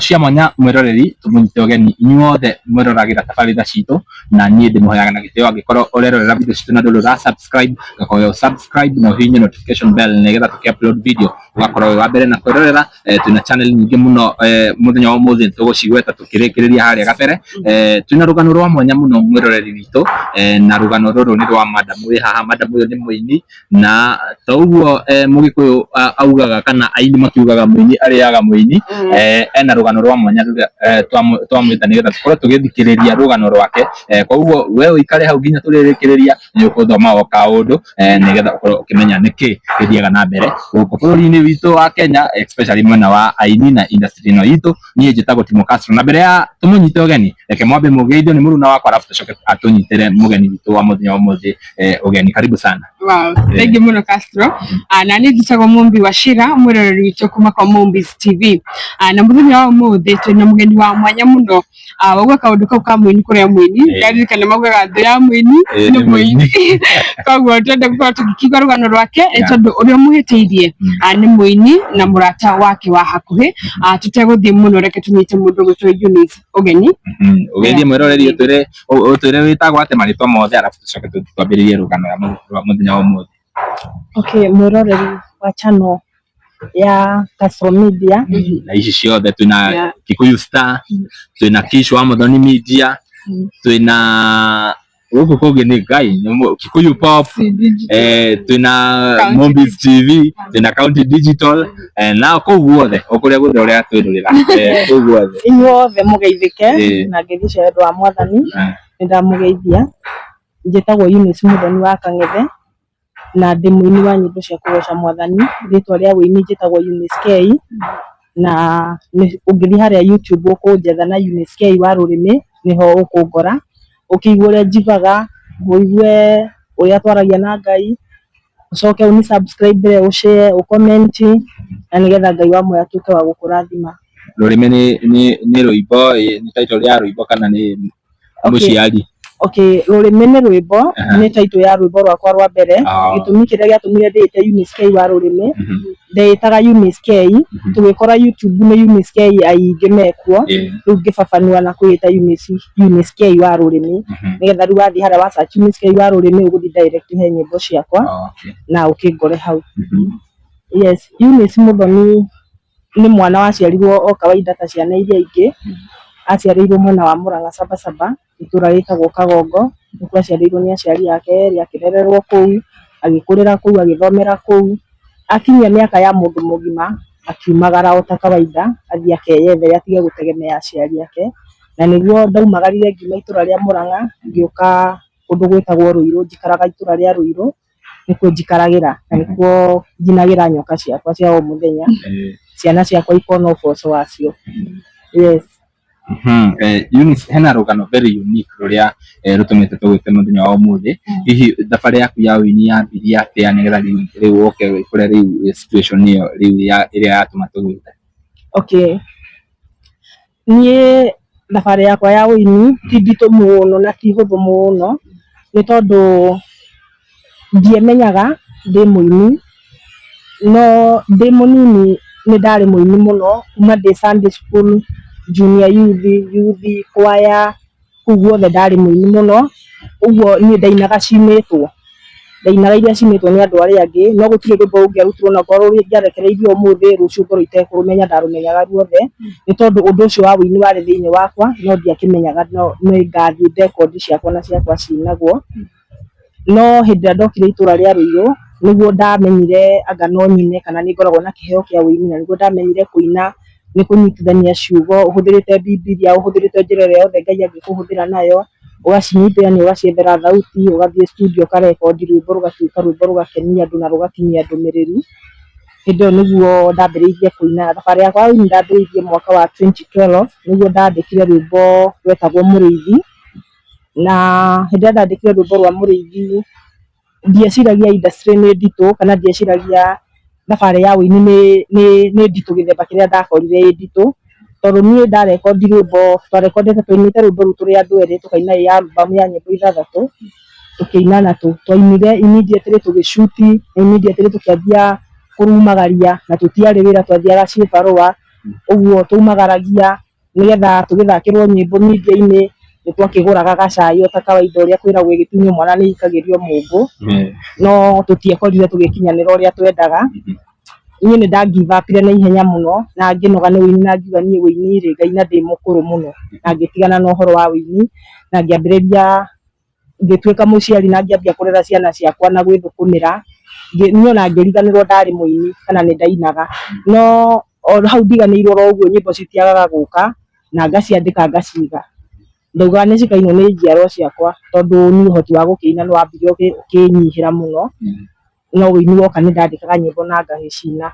Cia mwanya mwĩroreri tũmũnyite ũgeni inyuothe mwĩroragĩra tabarĩra citũ, na niĩ ndĩmũheaga na gĩtĩo angĩkorwo ũrerorera video citũ na ndũrĩ ũra subscribe, ngakũhoya ũ subscribe na ũhihinye notification bell nĩgetha tũkĩ upload video ũgakorwo wĩ wa mbere na kwĩrorera. Twĩna channel nyingĩ mũno, mũthenya wa ũmũthĩ tũgũcigweta tũkĩrĩkĩrĩria harĩa gabere. Twĩna rũgano rwa mwanya mũno mwĩroreri witũ, na rũgano rũrũ nĩ rwa madam wĩ haha. Madam ũyũ nĩ mũini, na to ũguo mũgĩkũyũ augaga kana aini makiugaga mũini arĩaga mũini. Ena rũgano rwa mwanya rũrĩa twamwĩta nĩgetha tũkorwo tũgĩthikĩrĩria rũgano rwake. Koguo we ũikare hau nginya tũrĩrĩkĩrĩria, nĩ ũgũthoma o kaũndũ nĩgetha ũkorwo ũkĩmenya nĩkĩ gĩthiaga na mbere gũkũ bũrũri-inĩ witũ wa Kenya, especially mwena wa aini na industry ĩno itũ. Niĩ njĩtagwo Timo Castro, na mbere ya tũmũnyite ũgeni, reke mwambe mũgeithio nĩ mũruna wakwa, arabu tũcoke atũnyitĩre mũgeni witũ wa mũthenya wa ũmũthĩ ũgeni. Karibu sana. Wow, thank you mũno, Castro. Na niĩ njĩtagwo Mumbi wa Shira, mwĩroreri witũ kuma kwa Mumbi's TV. Na mũthenya wa ũmũthĩ twĩna mũgeni wa mwanya mũno. Wauga kaũndũ kau ka mũini kũrĩa mũini, ndaririkana maugaga thũ ya mũini nĩ mũini. Koguo twenda gũkorwo tũgĩkĩigua rũgano rwake nĩ tondũ ũrĩa ũmũhĩtĩirie nĩ mũini na mũrata wake wa hakuhĩ. Tũtegũthiĩ mũno, reke tũnyite mũndũ ũgwĩtwo Eunice ũgeni. Ũgeithie mwĩroreri, ũtwĩre wĩtagwo atĩa, marĩtwa mothe, arabu tũcoke twambĩrĩrie rũgano rwa mũthenya wa ũmũthĩ. Okay, mwĩroreri wa channel ya Castro Media. Na ici ciothe twĩna Kikuyu Star, twĩna Kish wa Muthoni Media, twĩna gũkũ kũngĩ nĩ Ngai nĩ Kikuyu Pop, twĩna County Mombis TV, twĩna County Digital, na kũu guothe o kũrĩa guothe ũrĩa twĩrorera, kũu guothe. Inyuothe mũgeithĩke na ngeithi cia wendo wa Mwathani. Nĩ ndamũgeithia. Njĩtagwo Eunice Muthoni wa Kang'ethe na ndĩ mũini wa nyĩmbo cia kũgoca Mwathani. Rĩtwa rĩa ũini njĩtagwo Eunice K, na ũngĩthiĩ harĩa YouTube ũkũnjetha na Eunice K wa rũrĩmĩ nĩho ũkũngora, ũkĩigue ũrĩa njiugaga, ũigue ũrĩa twaragia na Ngai, ũcoke ũni subscribe, ũ share, ũ comment, na nĩgetha Ngai wa muoyo atuĩke wa gũkũrathima. Rũrĩmĩ nĩ rwĩmbo, nĩ title ya rwĩmbo kana nĩ mũciari? Okay, rũrĩmĩ nĩ rwĩmbo, nĩ title ya rwĩmbo rwakwa rwa mbere. Gĩtũmi kĩrĩa gĩatũmire ndĩĩte Eunice K wa rũrĩmĩ, ndeĩtaga Eunice K, tũgĩkora YouTube nĩ Eunice K aingĩ mekuo, rĩu ngĩbabanua na kwĩĩta Eunice K wa rũrĩmĩ, nĩgetha rĩu wathiĩ harĩa wa search Eunice K wa rũrĩmĩ ũgũthiĩ direct he nyĩmbo ciakwa na ũkĩngore hau. Yes, Eunice Muthoni nĩ mwana waciarirwo o kawaida ta ciana iria ingĩ, aciarĩirwo mwena wa Murang'a Sabasaba, itũra rĩtagwo Kagongo, nĩkuo aciarĩirwo nĩ aciari ake erĩ, akĩrererwo kũu, agĩkũrĩra kũu, agĩthomera kũu, akinyia mĩaka ya mũndũ mũgima akiumagara o ta kawaida, athiĩ akeyethere atige gũtegemea aciari ake, na nĩguo ndaumagarire ngiuma itũra rĩa Murang'a ngĩũka kũndũ gwĩtagwo Ruiru, njikaraga itũra rĩa Ruiru, nĩkuo njikaragĩra na nĩkuo njinagĩra nyoka ciakwa cia o mũthenya, ciana ciakwa ikona ũboco wacio. Yes. Eunice, hena rũgano very unique rũrĩa rũtũmĩte tũgwĩte mũthenya wa ũmũthĩ. Hihi thabarĩ yaku ya ũini yambirie atĩa nĩgetha rĩu ũke kũrĩa rĩu situation ĩyo rĩu ĩrĩa yatũma tũgwĩte? Okay. Niĩ thabarĩ yakwa ya ũini ti nditũ mũno na ti hũthũ mũno, nĩ tondũ ndiemenyaga ndĩ mũini, no ndĩ mũnini nĩ ndarĩ mũini mũno kuma ndĩ Sunday school, junior youth, youth, choir, kũu guothe ndarĩ mũini mũno, ũguo niĩ ndainaga cinĩtwo, ndainaga iria cinĩtwo nĩ andũ arĩa angĩ, no gũtirĩ rwĩmbo rũngĩarutirwo na korwo rũngĩarekereirio ũmũthĩ, rũciũ ngorwo itekũrũmenya ndarũmenyaga ruothe, nĩ tondũ ũndũ ũcio wa ũini warĩ thĩiniĩ wakwa, no ndiakĩmenyaga nĩ ngathiĩ ndekondi ciakwa na ciakwa cinagwo. No hĩndĩ ĩrĩa ndokire itũra rĩa Ruiru, nĩguo ndamenyire anga no nyine kana nĩ ngoragwo na kĩheo kĩa ũini, na nĩguo ndamenyire kũina nĩ kũnyitithania ciugo ũhũthĩrĩte Bibilia, ũhũthĩrĩte njĩra ĩrĩa yothe Ngai angĩkũhũthĩra nayo, ũgacinyitithania ũgaciethera thauti, ũgathiĩ studio ũkarekondi rwĩmbo rũgatuĩka rwĩmbo rũgakenia andũ na rũgakinyia ndũmĩrĩri. Hĩndĩ ĩyo nĩguo ndambĩrĩirie kũina. Thabarĩ yakwa ya ũini ndambĩrĩirie mwaka wa 2012, nĩguo ndandĩkire rwĩmbo rwetagwo Mũrĩithi, na hĩndĩ ĩrĩa ndandĩkire rwĩmbo rwa Mũrĩithi, ndieciragia industry nĩ nditũ kana ndieciragia thabarĩ ya ũini nĩ nditũ gĩthemba kĩrĩa ndakorire ĩ nditũ, tondũ niĩ ndarekondi rwĩmbo, twarekondete twainĩte rwĩmbo rũu tũrĩ andũ erĩ tũkaina ĩ album ya nyĩmbo ithathatũ, tũkĩina na twainire immediately tũgĩ shoot, immediately tũkĩambia kũrumagaria na tũtiarĩ wĩra twathiaga cibarũa. Ũguo twaumagaragia nĩgetha tũgĩthakĩrwo nyĩmbo media-inĩ, nĩ twakĩgũraga gacai o ta kawaida ũrĩa kwĩragwo ĩgĩtunywo mwana nĩ aikagĩrio mũngũ, no tũtiekorire tũgĩkinyanĩra ũrĩa twendaga. Niĩ nĩ nda give up-ire na ihenya mũno na ngĩnoga nĩ ũini na ngiuga niĩ ũini rĩ, ngaina ndĩ mũkũrũ mũno, na ngĩtigana na ũhoro wa ũini na ngĩambĩrĩria ngĩtuĩka mũciari na ngĩambia kũrera ciana ciakwa na gwĩthũkũmĩra. Niĩ ona ngĩriganĩrwo ndarĩ mũini kana nĩ ndainaga, no o hau ndiganĩirwo oro ũguo nyĩmbo citiagaga gũka na ngaciandĩka ngaciga. Ndaugaga nĩ cikainwo nĩ njiarwa ciakwa tondũ niĩ ũhoti wa gũkĩina nĩ wambire ũkĩnyihĩra mũno, no ũini woka nĩ ndandĩkaga nyĩmbo na ngagĩcina.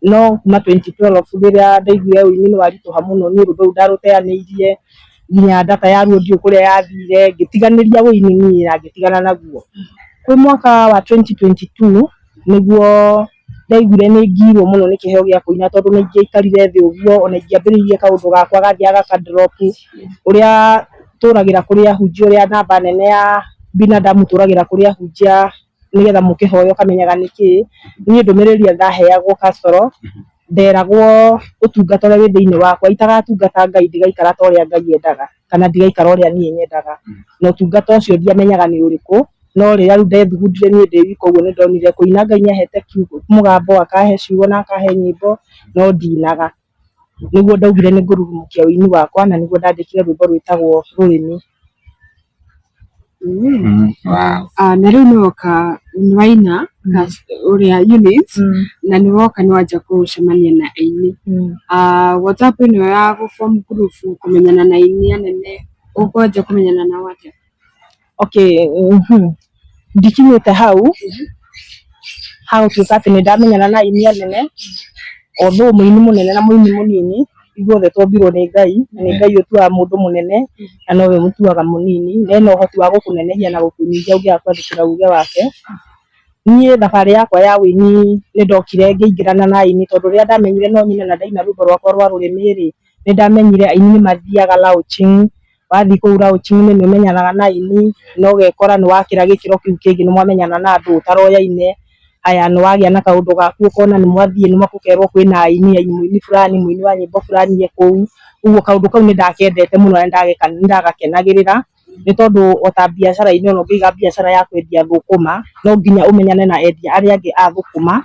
No kuma 2012 rĩrĩa ndaiguire ũini nĩ waritũha mũno, niĩ rwĩmbo rũu ndarũteanĩirie nginya data yaruo ndiũĩ kũrĩa yathire, ngĩtiganĩria ũini niĩ na ngĩtigana naguo. Kwĩ mwaka wa 2022 nĩguo ndaiguire nĩ ngirwo mũno nĩ kĩheo gĩa kũina tondũ nĩ ingĩaikarire thĩ ũguo ona ingĩambĩrĩirie kaũndũ gakwa gathiaga gaka drop, ũrĩa tũragĩra kũrĩ ahunjia ũrĩa namba nene ya binadamu tũragĩra kũrĩ ahunjia nĩgetha mũkĩhoya ũkamenyaga nĩkĩĩ. Niĩ ndũmĩrĩri ĩrĩa ndaheagwo Castro, nderagwo ũtungata ũrĩa wĩ thĩinĩ wakwa itagatungata Ngai ndigaikara ta ũrĩa Ngai endaga kana ndigaikara ũrĩa niĩ nyendaga. Na ũtungata ũcio ndiamenyaga nĩ ũrĩkũ, no rĩrĩa rĩu ndethugundire niĩ ndĩ wika ũguo nĩ ndonire kũina Ngai nĩ ahete mũgambo, akahe ciugo na akahe nyĩmbo, no ndinaga. Nĩguo ndaugire nĩ ngũrurumũkia ũini wakwa na nĩguo ndandĩkire rwĩmbo rwĩtagwo Rũrĩmĩ. Wow. Na rĩu nĩ woka nĩ waina ũrĩa Eunice, na nĩ woka nĩ wanja gũcemania na aini. WhatsApp ĩno ya gũ form group kũmenyana na aini anene, ũkwanja kũmenyana nao atĩa? Okay, ndikinyĩte hau ha gũtuĩka atĩ nĩ ndamenyana na aini anene, although mũini mũnene na mũini mũnini ithuothe twombirwo nĩ Ngai, na nĩ Ngai ũtuaga mũndũ mũnene na nowe ũmũtuaga mũnini, na ena ũhoti wa gũkũnenehia na gũkũnyihia ũngĩaga kwathĩkĩra uge wake. Niĩ thabarĩ yakwa ya ũini nĩ ndokire ngĩingĩrana na aini tondũ rĩrĩa ndamenyire no nyine na ndaina rwĩmbo rwakwa rwa rũrĩmĩ rĩ, nĩ ndamenyire aini nĩ mathiaga launching, wathiĩ kũu launching nĩ ũmenyanaga na aini na ũgekora nĩ wakĩra gĩkĩro kĩu kĩngĩ nĩ mwamenyana na andũ ũtaroyaine. Aya nĩ wagĩa na kaũndũ gaku ũkona nĩ mwathiĩ nĩ ũkerwo kwĩna aini, mũini fulani, mũini wa nyĩmbo fulani e kũu. Ũguo kaũndũ kau nĩ ndakendete mũno na nĩ ndagakenagĩrĩra nĩ tondũ o ta biacara-inĩ ona ũngĩiga biacara ya kwendia thũkũma no nginya ũmenyane na endia arĩa angĩ a thũkũma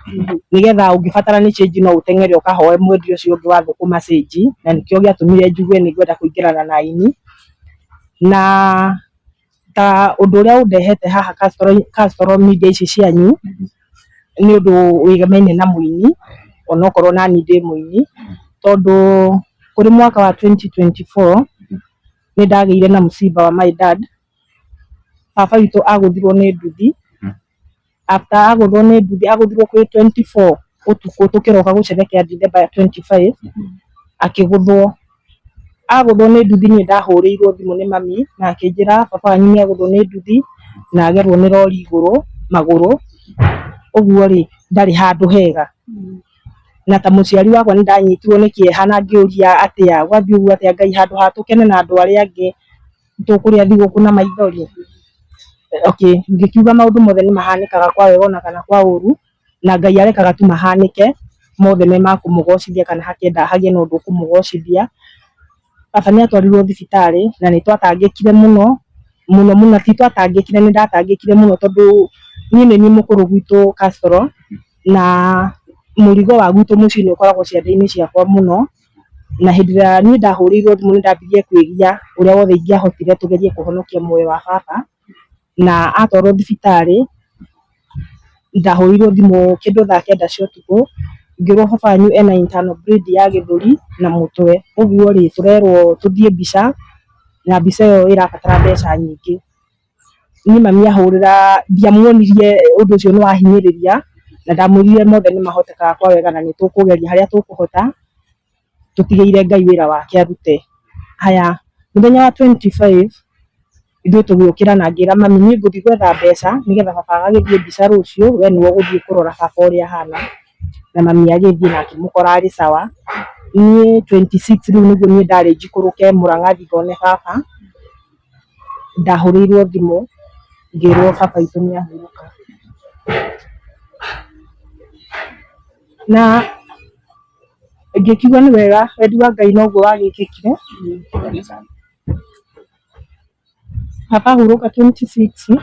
nĩgetha ũngĩbatara nĩ change no ũteng'ere ũkahoe mwendia ũcio ũngĩ wa thũkũma change, na nĩkĩo gĩatũmire njuge nĩ ngwenda kũingĩrana na aini. Na ta ũndũ ũrĩa ũndehete haha Castro media ici cianyu nĩ ũndũ wĩgemaine na mũini onokorwo nani ndĩ mũini, tondũ kũrĩ mwaka wa 2024 nĩ ndagĩire na mũciba wa my dad. Baba witũ agũthirwo nĩ nduthi, after agũthwo nĩ nduthi agũthirwo kwĩ 24 ũtukũ tũkĩroka gũcerekea December 25 akĩgũthwo. Agũthwo nĩ nduthi niĩ ndahũrĩirwo thimũ nĩ mami na akĩnjĩra baba wanyu nĩ agũthwo nĩ nduthi na agerwo nĩ rori igũrũ magũrũ, ũguo rĩ ndarĩ handũ hega. Na ta mũciari wakwa nĩ ndanyitirwo nĩ kĩeha na ngĩũria atĩa gwathiĩ ũguo atĩa Ngai handũ ha tũkene na andũ arĩa angĩ tũkũrĩa thigũkũ na maithori. Okay, ngĩkiuga maũndũ mothe nĩ mahanĩkaga kwa wega ona kana kwa ũru, na Ngai arekaga tu mahanĩke mothe me ma kũmũgocithia kana hakĩenda hagĩe na ũndũ ũkũmũgocithia. Baba nĩ atwarirwo thibitarĩ na nĩ twatangĩkire mũno mũno mũno, ti twatangĩkire nĩ ndatangĩkire mũno tondũ niĩ nĩ niĩ mũkũrũ gwitũ Castro na mũrigo wa gwitũ mũciĩ nĩ ũkoragwo ciande-inĩ ciakwa mũno, na hĩndĩ ĩrĩa niĩ ndahũrĩirwo thimũ nĩ ndambirie kwĩgia ũrĩa wothe ingĩahotire tũgerie kũhonokia muoyo wa baba, na atwarwo thibitarĩ ndahũrĩirwo thimũ kĩndũ thaa kenda cia ũtukũ ngĩrwo baba wanyu ena internal bleed ya gĩthũri na mũtwe, ũguo rĩ tũrerwo tũthiĩ mbica na mbica ĩyo ĩrabatara mbeca nyingĩ. Niĩ mami ahũrĩra ndiamuonirie ũndũ ũcio nĩ wahinyĩrĩria na ndamwĩrire mothe nĩ mahotekaga kwa wega na nĩ tũkũgeria harĩa tũkũhota tũtigĩire Ngai wĩra wake arute. Haya, mũthenya wa 25 ithuĩ tũgĩũkĩra na ngĩra mami niĩ ngũthiĩ gwetha mbeca nĩgetha baba agagĩthiĩ mbica rũciũ, we nĩwe ũgũthiĩ kũrora baba ũrĩa ahana. Na mami agĩthiĩ na akĩmũkora arĩ sawa. Niĩ 26 rĩu nĩguo niĩ ndarĩ njikũrũke Mũrang'a thiĩ ngone baba, ndahũrĩirwo thimũ ngĩrwo baba witũ nĩ ahurũka. Na Ngĩkiuga nĩ wega, wendi wa Ngai noguo wagĩkĩkire. Baba ahurũka 26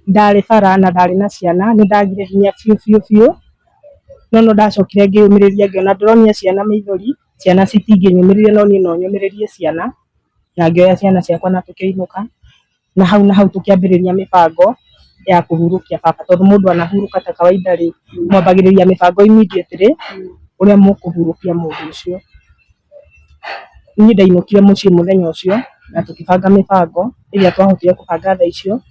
ndarĩ bara na ndarĩ na ciana, nĩ ndagire hinya biũ biũ biũ, no no ndacokire ngĩyũmĩrĩria ngĩona ndĩronia ciana maithori, ciana citingĩnyũmĩrĩria no niĩ no nyũmĩrĩrie ciana, na ngĩoya ciana ciakwa na tũkĩinũka, na hau tũkĩambĩrĩria mĩbango ya kũhurũkia baba, tondũ mũndũ anahurũka ta kawaida rĩ, mwambagĩrĩria mĩbango immediately ũrĩa mũkũhurũkia mũndũ ũcio. Niĩ ndainũkire mũciĩ mũthenya ũcio na tũkĩbanga mĩbango ĩrĩa twahotire kũbanga thaa icio,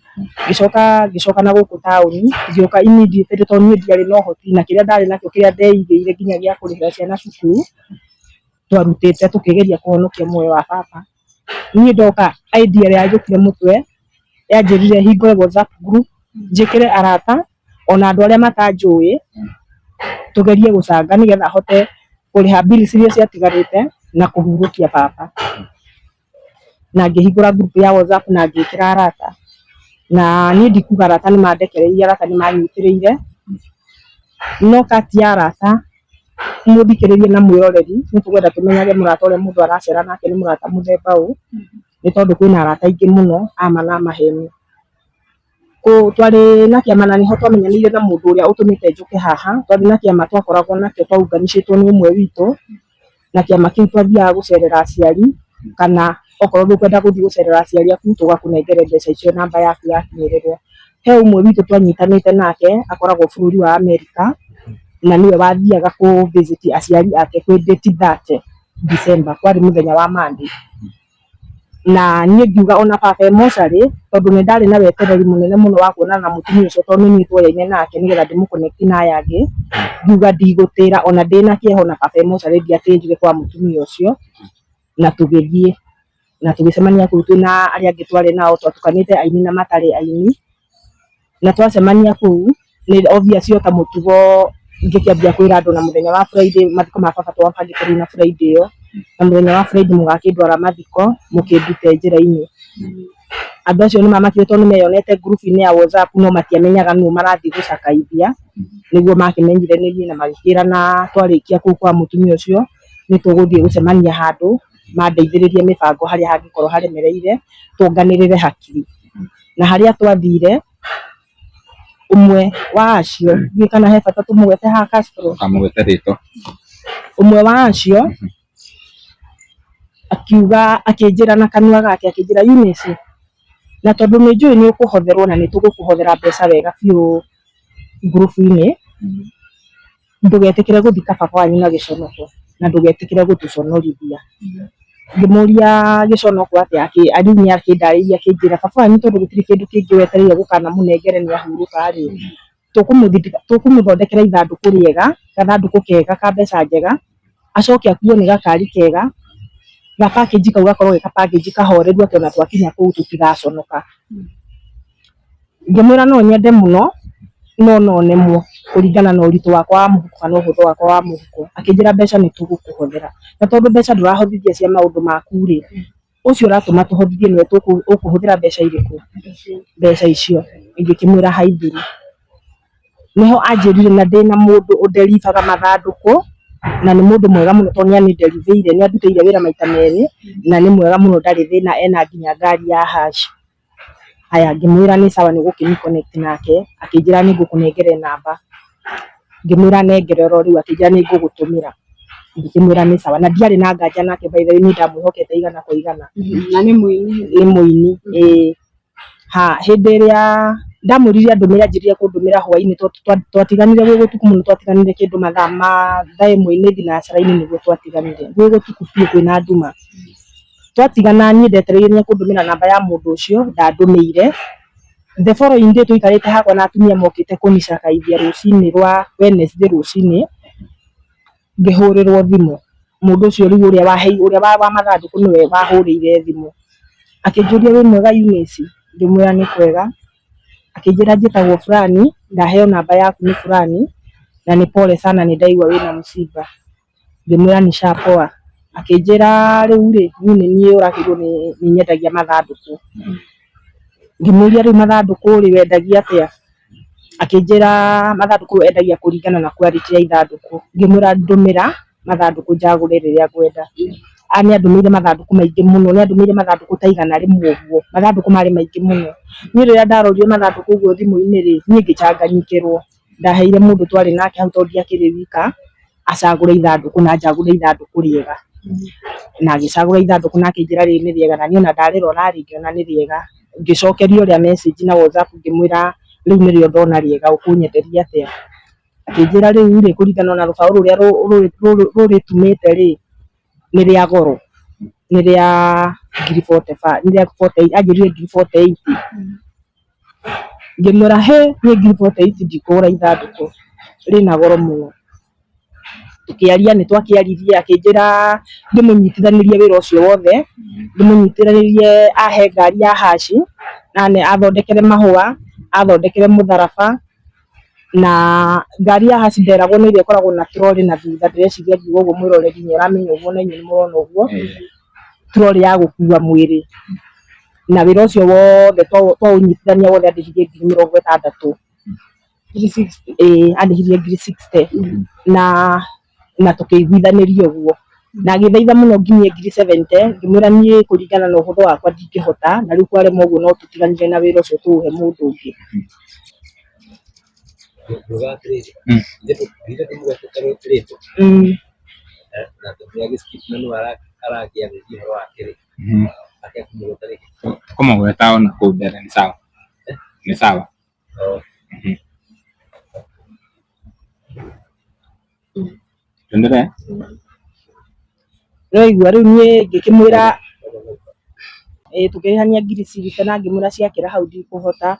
ngĩcoka ngĩcoka na gũkũ taũni, ngĩũka immediately tondũ niĩ ndiarĩ na ũhoti na kĩrĩa ndarĩ nakĩo kĩrĩa ndeigĩire nginya gĩa kũrĩhĩra ciana cukuru, twarutĩte tũkĩgeria kũhonokia muoyo wa baba. Niĩ ndoka idea ĩrĩa yanjũkire mũtwe yanjĩrire hingũre WhatsApp group njĩkĩre arata ona andũ arĩa matanjũĩ tũgerie gũcanga nĩgetha hote kũrĩha bills iria ciatigarĩte na kũhurũkia baba. Na ngĩhingũra group ya WhatsApp na ngĩkĩra arata, na niĩ ndikuga arata nĩ mandekereirie, arata nĩ manyitĩrĩire, no kati ya arata mũthikĩrĩrie na mwĩroreri nĩ tũkwenda tũmenyage mũrata ũrĩa mũndũ aracera nake nĩ mũrata mũthemba ũ, nĩ tondũ kwĩna arata aingĩ mũno a ma na maheni. Twarĩ na kĩama na nĩho twamenyanĩire na mũndũ ũrĩa ũtũmĩte njũke haha, twarĩ na kĩama twakoragwo nakĩo twaunganĩcĩtwo nĩ ũmwe witũ, na kĩama kĩu twathiaga gũcerera aciari kana okorwo ndũkwenda gũthiĩ gũcerera aciari aku tũgakũnengere mbeca icio namba yaku yakinyĩrĩrwo. He ũmwe witũ twanyitanĩte nake akoragwo bũrũri wa America na nĩwe wathiaga kũ visit aciari ake kwĩ date 30 December, kwarĩ mũthenya wa Monday. Na niĩ ngiuga ona baba e mocarĩ tondũ nĩ ndarĩ na wetereri mũnene mũno wa kuonana na mũtumia ũcio tondũ nĩ niĩ tuoyaine nake nĩgetha ndĩmũ connect na aya angĩ, ngiuga ndigũtĩra ona ndĩna kĩeha ona baba e mocarĩ ndiatĩrire kwa mũtumia ũcio, na tũgĩthiĩ na tũgĩcemania kũu twĩna arĩa angĩ twarĩ nao twatukanĩte aini na matarĩ aini, na twacemania kũu nĩ obvious o ta mũtugo ngĩkĩambia kwĩra andũ na mũthenya wa Friday mathiko ma baba twabangĩte rĩu na Friday ĩyo, na mũthenya wa Friday mũgakĩndwara mathiko mũkĩndute njĩra-inĩ. Andũ acio nĩ mamakire tondũ nĩ meyonete ngurubu-inĩ ya WhatsApp no matiamenyaga nũ marathiĩ gũcakaithia, nĩguo makĩmenyire nĩ niĩ na magĩkĩrana twarĩkia kũu kwa mũtumia ũcio nĩ tũgũthiĩ gũcemania handũ mandeithĩrĩrie mĩbango harĩa hangĩkorwo haremereire tuonganĩrĩre hakiri. Na harĩa twathire ũmwe wa acio ndiũĩ kana he bata tũmũgwete haha Castro, Ndũkamũgwete rĩtwa. Ũmwe wa acio akiuga akĩnjĩra na kanua gake akĩnjĩra Eunice, na tondũ nĩ njũĩ nĩ ũkũhotherwo na nĩ tũgũkũhothera mbeca wega biũ ngurubu-inĩ, ndũgetĩkĩre gũthika baba wanyu na gĩconoko na ndũgetĩkĩre gũtũconorithia. Ngĩmũria gĩconoko atĩa, rĩu nĩ akĩndarĩirie akĩnjĩra baba wanyu tondũ gũtirĩ kĩndũ kĩngĩ wetereire gũkanamũnengere nĩ ahurũka rĩ, tũkũmũthondekera ithandũkũ rĩega, gathandũkũ kega ka mbeca njega, acoke akuo nĩ gakari kega, ga package kau gakorwo ge ka package kahoreru atĩ ona twakinya kũu tũtigaconoka. Ngĩmwĩra no nyende mũno no no nemwo kũringana na ũritũ wakwa wa mũhuko kana ũhũthũ wakwa wa mũhuko. Akĩnjĩra mbeca nĩ tũgũkũhothera, na tondũ mbeca ndũrahothithia cia maũndũ maku rĩ, ũcio ũratũma tũhothithie nĩwe ũkũhũthĩra mbeca irĩkũ? Mbeca icio. Ngĩkĩmwĩra haithũrũ. Nĩho anjĩrire na ndĩna mũndũ ũnderibaga mathandũkũ na nĩ mũndũ mwega mũno tondũ nĩ anĩnderibĩire, nĩ andutĩire wĩra maita merĩ na nĩ mwega mũno ndarĩ thĩna ena nginya ngari ya hash. Haya ngĩmwĩra nĩ sawa nĩ ũgũkĩmĩ connect nake, akĩnjĩra nĩ ngũkũnengere namba, ngĩmwĩra nengere oro rĩu, akĩnjĩra nĩ ngũgũtũmĩra, ngĩkĩmwĩra nĩ sawa, na ndiarĩ na nganja nake by the way niĩ ndamwĩhokete igana kwa igana. Na nĩ mũini. Nĩ mũini ĩĩ. Ha hĩndĩ ĩrĩa ndamwĩrire andũmĩre anjĩrire kũndũmĩra hwainĩ twatiganire gwĩ gũtukũ mũno, twatiganire kĩndũ mathaa ma thaa ĩmwe-inĩ thinacara-inĩ nĩguo twatiganire, gwĩ gũtukũ biũ kwĩna nduma. Twatigana niĩ ndetereire nĩ ekũndũmĩra namba ya mũndũ ũcio ndandũmĩire. The following day tũikarĩte hakwa na atumia mokĩte kũnicakaithia rũcinĩ rwa Wednesday rũcinĩ, ngĩhũrĩrwo thimũ, mũndũ ũcio rĩu ũrĩa ũrĩa wa mathandũkũ nĩwe wahũrĩire thimũ, akĩnjũria wĩ mwega Eunice? Ngĩmwĩra nĩ kwega, akĩnjĩra njĩtagwo fulani, ndaheo namba yaku nĩ fulani, na nĩ pole sana nĩ ndaigua wĩna msiba. Ngĩmwĩra ni shapoa. Akĩnjĩra rĩu rĩ, niĩ nĩ niĩ ũrakĩrwo nĩ nyendagia mathandũkũ. Ngĩmũria rĩu mathandũkũ rĩ wendagia atĩa? Akĩnjĩra mathandũkũ endagia kũringana na quality ya ithandũkũ. Ngĩmwĩra ndũmĩra mathandũkũ njagũre rĩrĩa ngwenda. Nĩ andũmĩire mathandũkũ maingĩ mũno, nĩ andũmĩire mathandũkũ ta 100 ũguo, mathandũkũ marĩ maingĩ mũno. Niĩ rĩrĩa ndarorire mathandũkũ ũguo thimũ-inĩ rĩ, niĩ ngĩcanganyikĩrwo. Ndaheire mũndũ twarĩ nake hau tondũ ndiakĩrĩ wika, acagũre ithandũkũ na njagũre ithandũkũ rĩega. Na agĩcagũra ithandũkũ na akĩnjĩra rĩrĩ nĩ rĩega, na niĩ ona ndarĩrora rĩ, ngĩona nĩ rĩega. Ngĩcokeria ũrĩa message na WhatsApp ngĩmwĩra rĩu nĩrĩo ndona rĩega ũkũnyenderia atĩa? Akĩnjĩra rĩu rĩ, kũringana na rũbaũ rũrĩa rũrĩtumĩte rĩ, nĩ rĩa goro, nĩ rĩa ngiri 45, nĩ rĩa 48, anjĩrire ngiri 48. Ngĩmwĩra hĩ, niĩ ngiri 48 ndikũgũra ithandũkũ, rĩna goro mũno. Tũkĩaria nĩ twakĩaririe akĩnjĩra ndĩmũnyitithanĩrie wĩra ũcio wothe, ndĩmũnyitithanĩrie ahe ngari ya haci, na athondekere mahũa, athondekere mũtharaba, na ngari ya haci nderagwo nĩ ĩrĩa ĩkoragwo na trolley na thutha, ndĩreciria ngiuga ũguo mwĩroreri nĩ ũramenya ũguo na inyuĩ nĩ mũrona ũguo, trolley ya gũkua mwĩrĩ. Na wĩra ũcio wothe twaũnyitithania wothe andĩhirie ngiri 60. Ĩĩ andĩhirie ngiri 60 na tũkĩiguithanĩria ũguo. Na agĩthaitha mũno nginyie ngiri 70, ngĩmwĩra niĩ kũringana na ũhũthũ wakwa ndingĩhota, na rĩu kwarema ũguo no tũtiganire na wĩra ũcio tũũhe mũndũ ũngĩ. Kũmũgweta ona kũu mbere nĩ sawa, nĩ sawa. Tuendelee. Nĩwaigua rĩu niĩ ngĩkĩmwĩra ĩĩ tũkĩrĩhania ngiri 60 na ngĩmwĩra ciakĩra hau ndikũhota,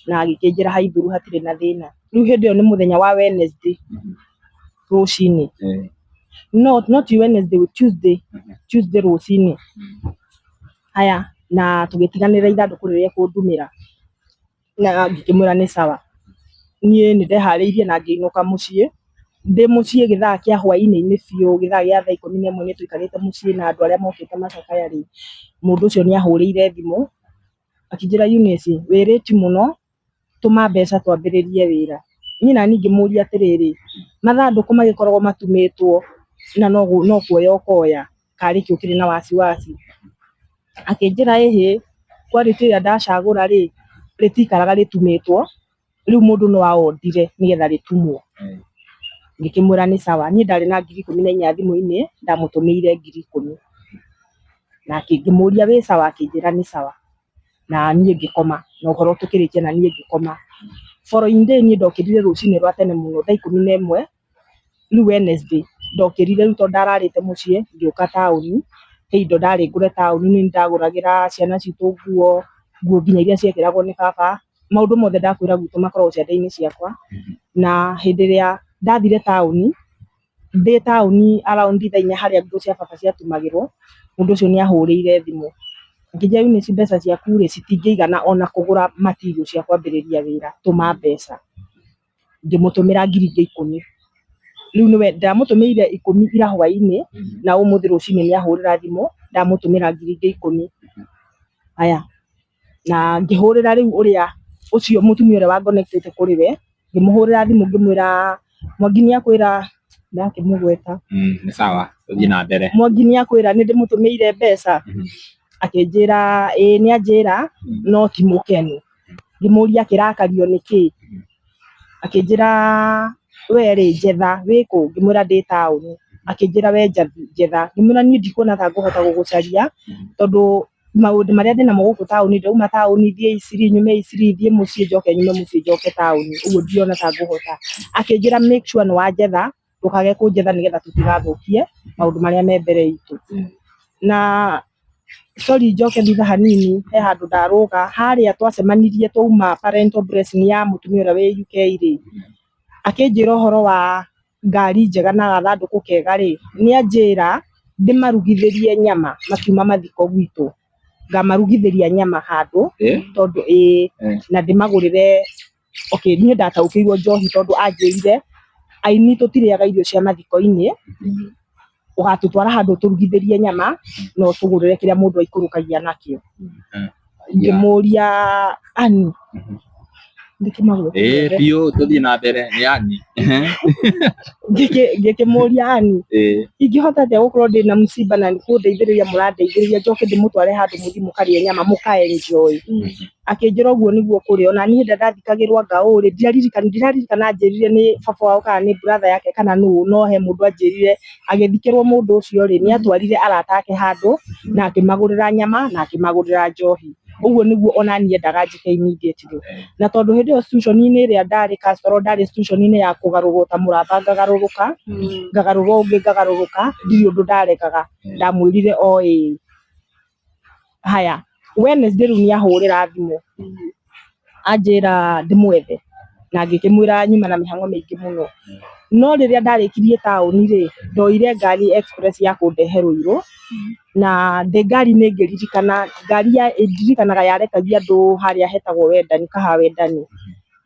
na agĩkĩnjĩra haithũru hatirĩ na thĩna. Rĩu hĩndĩ ĩyo nĩ mũthenya wa Wednesday rũcinĩ. No no ti Wednesday, Tuesday, Tuesday rũcinĩ. Haya, na tũgĩtiganĩra ithandũkũ rĩrĩa ekũndumĩra, na ngĩkĩmwĩra nĩ sawa. Niĩ nĩ ndeharĩirie na ngĩinũka mũciĩ, ndĩ mũciĩ gĩthaa kĩa hwainĩ-inĩ biũ, gĩthaa gĩa thaa 11 nĩ tũikarĩte mũciĩ na andũ arĩa mokĩte macakaya rĩ, mũndũ ũcio nĩ ahũrĩire thimũ, akĩnjĩra Eunice wĩ late mũno, tũma mbeca twambĩrĩrie wĩra. Niĩ naniĩ ngĩmũria atĩrĩrĩ, mathandũkũ magĩkoragwo matumĩtwo na no kuoya ũkoya, karĩ kĩ ũkĩrĩ na wasiwasi? Akĩnjĩra ĩhĩ, quality ĩrĩa ndacagũra rĩ, rĩtikaraga rĩtumĩtwo, rĩu mũndũ no aondire nĩgetha rĩtumwo. Ngĩkĩmwĩra nĩ sawa. Niĩ ndarĩ na ngiri 14 thimũ-inĩ, ndamũtũmĩire ngiri 10. Na ngĩmũria wĩ sawa, akĩnjĩra nĩ sawa. Na niĩ ngĩkoma, na ũhoro tũkĩrĩkia na niĩ ngĩkoma. Following day niĩ ndokĩrire rũcinĩ rwa tene mũno thaa 11, rĩu Wednesday, ndokĩrire rĩu tondũ ndararĩte mũciĩ, ngĩũka taũni, he indo ndarĩ ngũre taũni, nĩ ndagũragĩra ciana citũ nguo, nguo nginya iria ciekĩragwo nĩ baba, maũndũ mothe ndakwĩra gwitũ makoragwo ciande-inĩ ciakwa. Na hĩndĩ ĩrĩa ndathire taũni, ndĩ taũni around thaa 4 harĩa nguo cia baba ciatumagĩrwo, mũndũ ũcio nĩ ahũrĩire thimũ, akĩnjĩra Eunice mbeca ciaku rĩ, citingĩigana ona kũgũra material cia kwambĩrĩria wĩra, tũma mbeca. Ngĩmũtũmĩra ngiri ingĩ 10. Rĩu nĩwe ndamũtũmĩire 10 ira hwainĩ, na ũmũthĩ rũcinĩ nĩ ahũrĩra thimũ, ndamũtũmĩra ngiri ingĩ 10. Haya, na ngĩhũrĩra rĩu ũrĩa ũcio mũtumia ũrĩa wa connect ĩte kũrĩ we, ngĩmũhũrĩra thimũ ngĩmwĩra Mwangi nĩ akwĩra, ndakĩmũgweta. Nĩ sawa, tũthiĩ na mbere. Mwangi nĩ akwĩra nĩ ndĩmũtũmĩire mbeca, akĩnjĩra ĩĩ nĩ anjĩra no ti mũkenu. Ngĩmũria akĩrakario nĩkĩ, akĩnjĩra we rĩ njetha wĩkũ, ngĩmwĩra ndĩ taũni, akĩnjĩra we njetha, ngĩmwĩra niĩ ndikuona ta ngũhota gũgũcaria tondũ maũndũ marĩa ndĩnamo gũkũ taũni, ndauma taũni thiĩ Eastleigh, nyume Eastleigh thiĩ mũciĩ njoke nyume mũciĩ njoke taũni, ũguo ndiriona ta ngũhota. Akĩnjĩra make sure nĩ wanjetha, ndũkage kũnjetha nĩgetha tũtigathũkie maũndũ marĩa me mbere itũ. Na sorry njoke thutha hanini, he handũ ndarũga, harĩa twacemanirie twauma parental blessing ya mũtumia ũrĩa wĩ UK rĩ, akĩnjĩra ũhoro wa ngari njega na gathandũkũ kega rĩ, nĩ anjĩra ndĩmarugithĩrie nyama makiuma mathiko gwitũ, ngamarugithĩria nyama handũ tondũ ĩĩ na ndĩmagũrĩre. Okay, niĩ ndataũkĩirwo njohi tondũ anjĩrire aini tũtirĩaga irio cia mathiko-inĩ, ũgatũtwara handũ ũtũrugithĩrie nyama na ũtũgũrĩre kĩrĩa mũndũ aikũrũkagia nakĩo. Ngĩmũria ani, Ndĩkĩmagwete Ĩĩ mothe. biũ tũthiĩ na mbere nĩ yani. Ngĩkĩmũria ani Ĩĩ. ingĩhota atĩa gũkorwo ndĩna mũcimba na nĩkũndeithĩrĩria mũrandeithĩrĩria njoke ndĩmũtware handũ mũthiĩ mũkarĩe nyama mũka enjoy. Akĩnjĩra ũguo nĩguo kũrĩ ona niĩ hĩndĩ ĩrĩa ndathikagĩrwo anga ũũ rĩ ndiraririkana ndiraririkana anjĩrire nĩ baba wao kana nĩ brother yake kana nũ no he mũndũ anjĩrire agĩthikĩrwo mũndũ ũcio rĩ nĩ atwarire arata ake handũ na akĩmagũrĩra nyama na akĩmagũrĩra njohi. Ũguo nĩguo ona niĩ endaga njĩke immediately. Na tondũ hĩndĩ ĩyo institution-inĩ ĩrĩa ndarĩ Castro ndarĩ institution-inĩ ya kũgarũrwo ta mũramba ngagarũrũka, ngagarũrwo ũngĩ ngagarũrũka, ndirĩ ũndũ ndaregaga, ndamwĩrire o ĩĩ. Haya, Wednesday rĩu nĩ ahũrĩra thimũ anjĩra ndĩmwethe na ngĩkĩmwĩra nyuma na mĩhang'o mĩingĩ mũno. No rĩrĩa ndarĩkirie taũni rĩ, ndoire ngari express ya kũndehe Ruiru na ndĩ ngari-inĩ ngĩririkana ngari ya ndirikanaga yarekagia andũ harĩa hetagwo Wendani, Kahawa Wendani.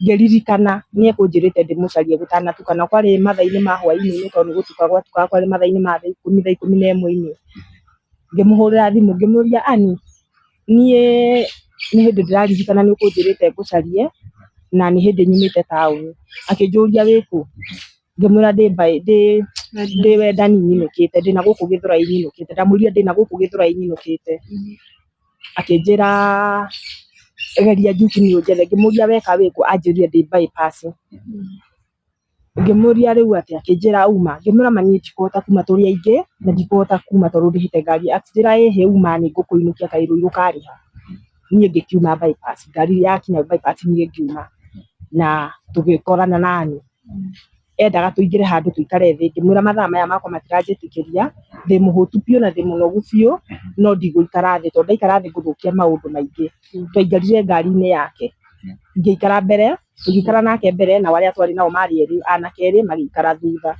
Ngĩririkana nĩ ekũnjĩrĩte ndĩmũcarie gũtanatuka na kwarĩ mathaa-inĩ ma hwainĩ tondũ nĩ gũtuka gwatukaga kwarĩ mathaa-inĩ ma thaa ikũmi, thaa 11-inĩ. Ngĩmũhũrĩra thimũ ngĩmũria Ann, niĩ nĩ hĩndĩ ndĩraririkana nĩ ũkũnjĩrĩte ngũcarie na nĩ hĩndĩ nyumĩte taũni. Akĩnjũria wĩkũ? Ngĩmwĩra ndĩ ndĩ Wendani nyinũkĩte, ndĩna gũkũ Gĩthũrai nyinũkĩte. Ndamwĩrire ndĩna gũkũ Gĩthũrai nyinũkĩte. Akĩnjĩra geria njuki nĩ ũnjethe. Ngĩmũria weka wĩkũ? Anjĩrire ndĩ bypass. Ngĩmũria rĩu atĩa? Akĩnjĩra uma. Ngĩmwĩra ma niĩ ndikũhota kuma tũrĩ aingĩ na ndikũhota kuma tondũ ndĩhĩte ngari. Akĩnjĩra ĩhĩ uma nĩ ngũkũinũkia kaĩ Ruiru karĩha. Niĩ ngĩkiuma bypass, ngari yakinya bypass niĩ ngiuma na tũgĩkorana na Ann. Endaga tũingĩre handũ tũikare thĩ, ngĩmwĩra mathaa maya makwa matiranjĩtĩkĩria, ndĩ mũhũtu biũ na ndĩ mũnogu biũ, no ndigũikara thĩ tondũ ndaikara thĩ ngũthũkia maũndũ maingĩ. Twaikarire ngari-inĩ yake, ngĩikara mbere, tũgĩikara nake mbere nao arĩa twarĩ nao marĩ erĩ, anake erĩ magĩikara thutha.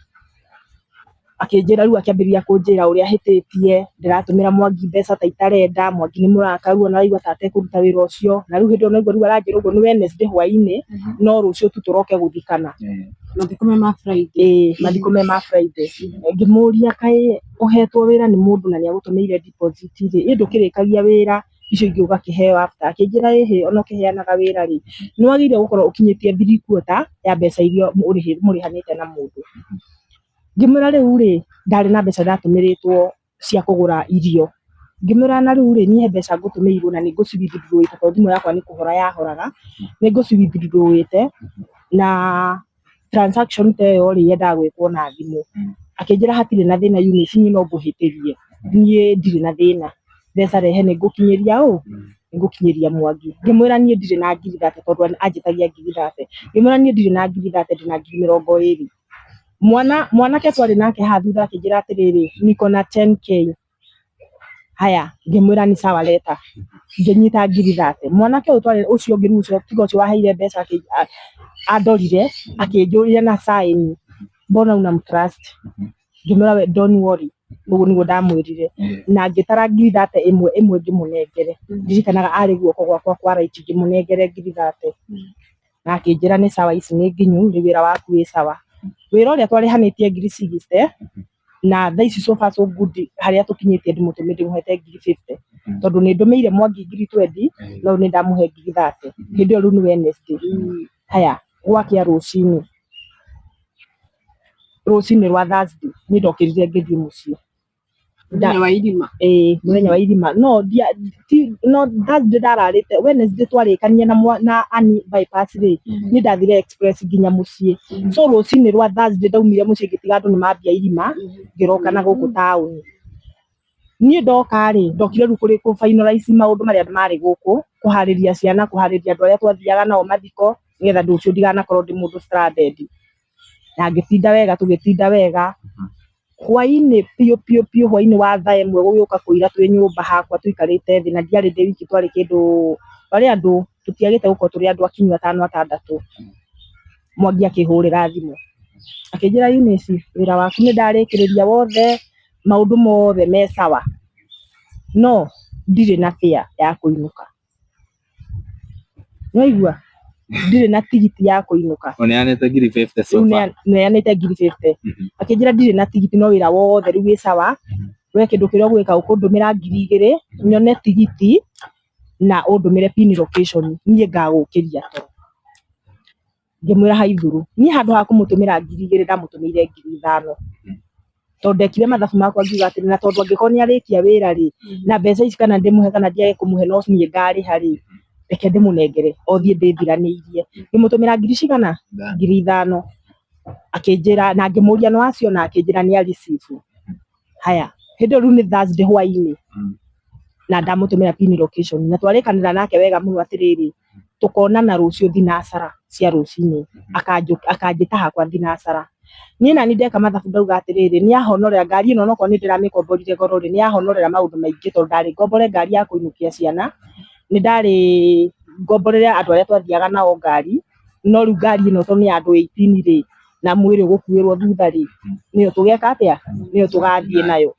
Akĩnjĩra rĩu akĩambĩrĩria kũnjĩra ũrĩa hĩtĩtie, ndĩratũmĩra Mwangi mbeca ta itarenda, Mwangi nĩ mũrakaru ona araigua ta atekũruta wĩra ũcio, na rĩu hĩndĩ ĩyo naigua rĩu aranjĩra ũguo nĩ Wednesday hwainĩ, no rũciũ tu tũroke gũthikana. Mathiko me ma Friday. Ĩĩ mathiko me ma Friday. Ngĩmũria kaĩ ũhetwo wĩra nĩ mũndũ na nĩ agũtũmĩire deposit rĩ, ĩ ndũkĩrĩkagia wĩra icio ingĩ ũgakĩheo after? Akĩnjĩra ĩhĩ ona ũkĩheanaga wĩra rĩ, nĩ wagĩrĩire gũkorwo ũkinyĩtie three quarter ya mbeca iria mũrĩhanĩte na mũndũ. Ngĩmwĩra rĩu rĩ, ndarĩ na mbeca ndatũmĩrĩtwo cia kũgũra irio. Ngĩmwĩra na rĩu rĩ, niĩ he mbeca ngũtũmĩirwo na nĩ ngũci withdraw ĩte tondũ thimũ yakwa nĩ kũhora yahoraga, nĩ ngũci withdraw ĩte na transaction ta ĩyo rĩ yendaga gwĩkwo na thimũ. Akĩnjĩra hatirĩ na thĩna Eunice, niĩ no ngũhĩtĩrie, niĩ ndirĩ na thĩna, mbeca rehe nĩ ngũkinyĩria ũ? Nĩ ngũkinyĩria Mwangi. Ngĩmwĩra niĩ ndirĩ na ngiri thate tondũ anjĩtagia ngiri thate. Ngĩmwĩra niĩ ndirĩ na ngiri thate ndĩna ngiri 20. Mwana mwanake twarĩ nake haha thutha akĩnjĩra atĩrĩrĩ, niko na 10K. Haya, ngĩmwĩra ni sawa leta. Ngĩnyita ngiri thate. Mwanake ũyũ twarĩ ũcio ũngĩ rĩu ũcio tiga ũcio waheire mbeca andorire akĩnjũria na sign, mbona unamtrust? Ngĩmwĩra we don't worry. Ũguo nĩguo ndamwĩrire na ngĩtara ngiri thate ĩmwe ĩmwe ngĩmũnengere. Ndirikanaga arĩ guoko gwakwa kwa right ngĩmũnengere ngiri thate. Na akĩnjĩra nĩ sawa ici nĩ nginyu rĩu wĩra waku wĩ sawa. Wĩra ũrĩa twarĩhanĩtie ngiri sixty na thaa ici so far so good harĩa tũkinyĩtie ndĩmũtũmĩire ndĩmũhete ngiri 50 tondũ nĩ ndũmĩire Mwangi ngiri 20 no rĩu nĩ ndamũhe ngiri 30. Hĩndĩ ĩyo rĩu nĩ Wednesday. Haya, gwakĩa rũcinĩ, rũcinĩ rwa Thursday niĩ ndokĩrire ngĩthiĩ mũciĩ. Mũthenya wa irima. Ĩĩ mũthenya wa irima no ndia ti no Thursday ndararĩte Wednesday twarĩkania na na Ann bypass rĩ, niĩ ndathire express nginya mũciĩ. So rũcinĩ rwa Thursday ndaumire mũciĩ ngĩtiga andũ nĩ mambia irima ngĩroka na gũkũ taũni. Niĩ ndoka rĩ, ndokire rĩu kũ finalize maũndũ marĩa marĩ gũkũ, kũharĩria ciana, kũharĩria andũ arĩa twathiaga nao mathiko nĩgetha rũciũ ndiganakorwo ndĩ mũndũ stranded. Na ngĩtinda wega tũgĩtinda wega, hwainĩ biũ biũ biũ hwainĩ wa thaa 1 gũgĩũka kũira twĩ nyũmba hakwa tũikarĩte thĩ na ndiarĩ ndĩ wiki twarĩ kĩndũ, twarĩ andũ tũtiagĩte gũkorwo tũrĩ andũ akinyu atano atandatũ. Mwangi akĩhũrĩra thimũ akĩnjĩra Eunice wĩra waku nĩ ndarĩkĩrĩria wothe, maũndũ mothe me sawa, no ndirĩ na fare ya kũinũka. Nĩwaigua? Ndirĩ na tigiti ya kũinũka. Ũneanĩte ngiri 50 so Rĩu far. neanĩte ngiri 50. Akĩnjĩra ndirĩ na tigiti no wĩra wothe rĩu wĩ sawa, we kĩndũ kĩrĩa ũgwĩka ũkũndũmĩra ngiri 2 nyone tigiti na ũndũmĩre pin location niĩ ngagũkĩria toro. Ngĩmwĩra haithũrũ. Niĩ handũ ha kũmũtũmĩra 2,000 ndamũtũmĩire 5,000. Tondũ ndekire mathabu makwa ngiuga atĩrĩ, na tondũ angĩkorwo nĩ arĩkia wĩra rĩ, na mbeca ici kana ndĩmũhe kana ndiage kũmũhe no niĩ ngarĩha rĩ, reke ndĩmũnengere o thiĩ ndĩthiranĩirie. Ngĩmũtũmĩra ngiri cigana? 5,000. Akĩnjĩra na ngĩmũria nĩ waciona, akĩnjĩra nĩ a receive. Haya, hĩndĩ ĩyo rĩu nĩ Thursday hwainĩ na ndamũtũmĩra pin location na twarĩkanĩra nake wega mũno atĩrĩrĩ, tũkonana rũciũ thinacara cia rũcinĩ, akanjĩta hakwa thinacara. Niĩ nani ndeka mathabu ndauga atĩrĩrĩ, nĩ ahonorera ngari ĩno onokorwo nĩ ndĩramĩkomborire goro rĩ, nĩ ahonorera maũndũ maingĩ tondũ ndarĩ ngombore ngari ya kũinũkia ciana, nĩ ndarĩ ngomborere andũ arĩa twathiaga nao ngari, no rĩu ngari ĩno tondũ nĩ ya andũ 18 rĩ, na mwĩrĩ ũgũkuĩrwo thutha rĩ, nĩyo tũgeka atĩa? Nĩyo tũgathiĩ nayo.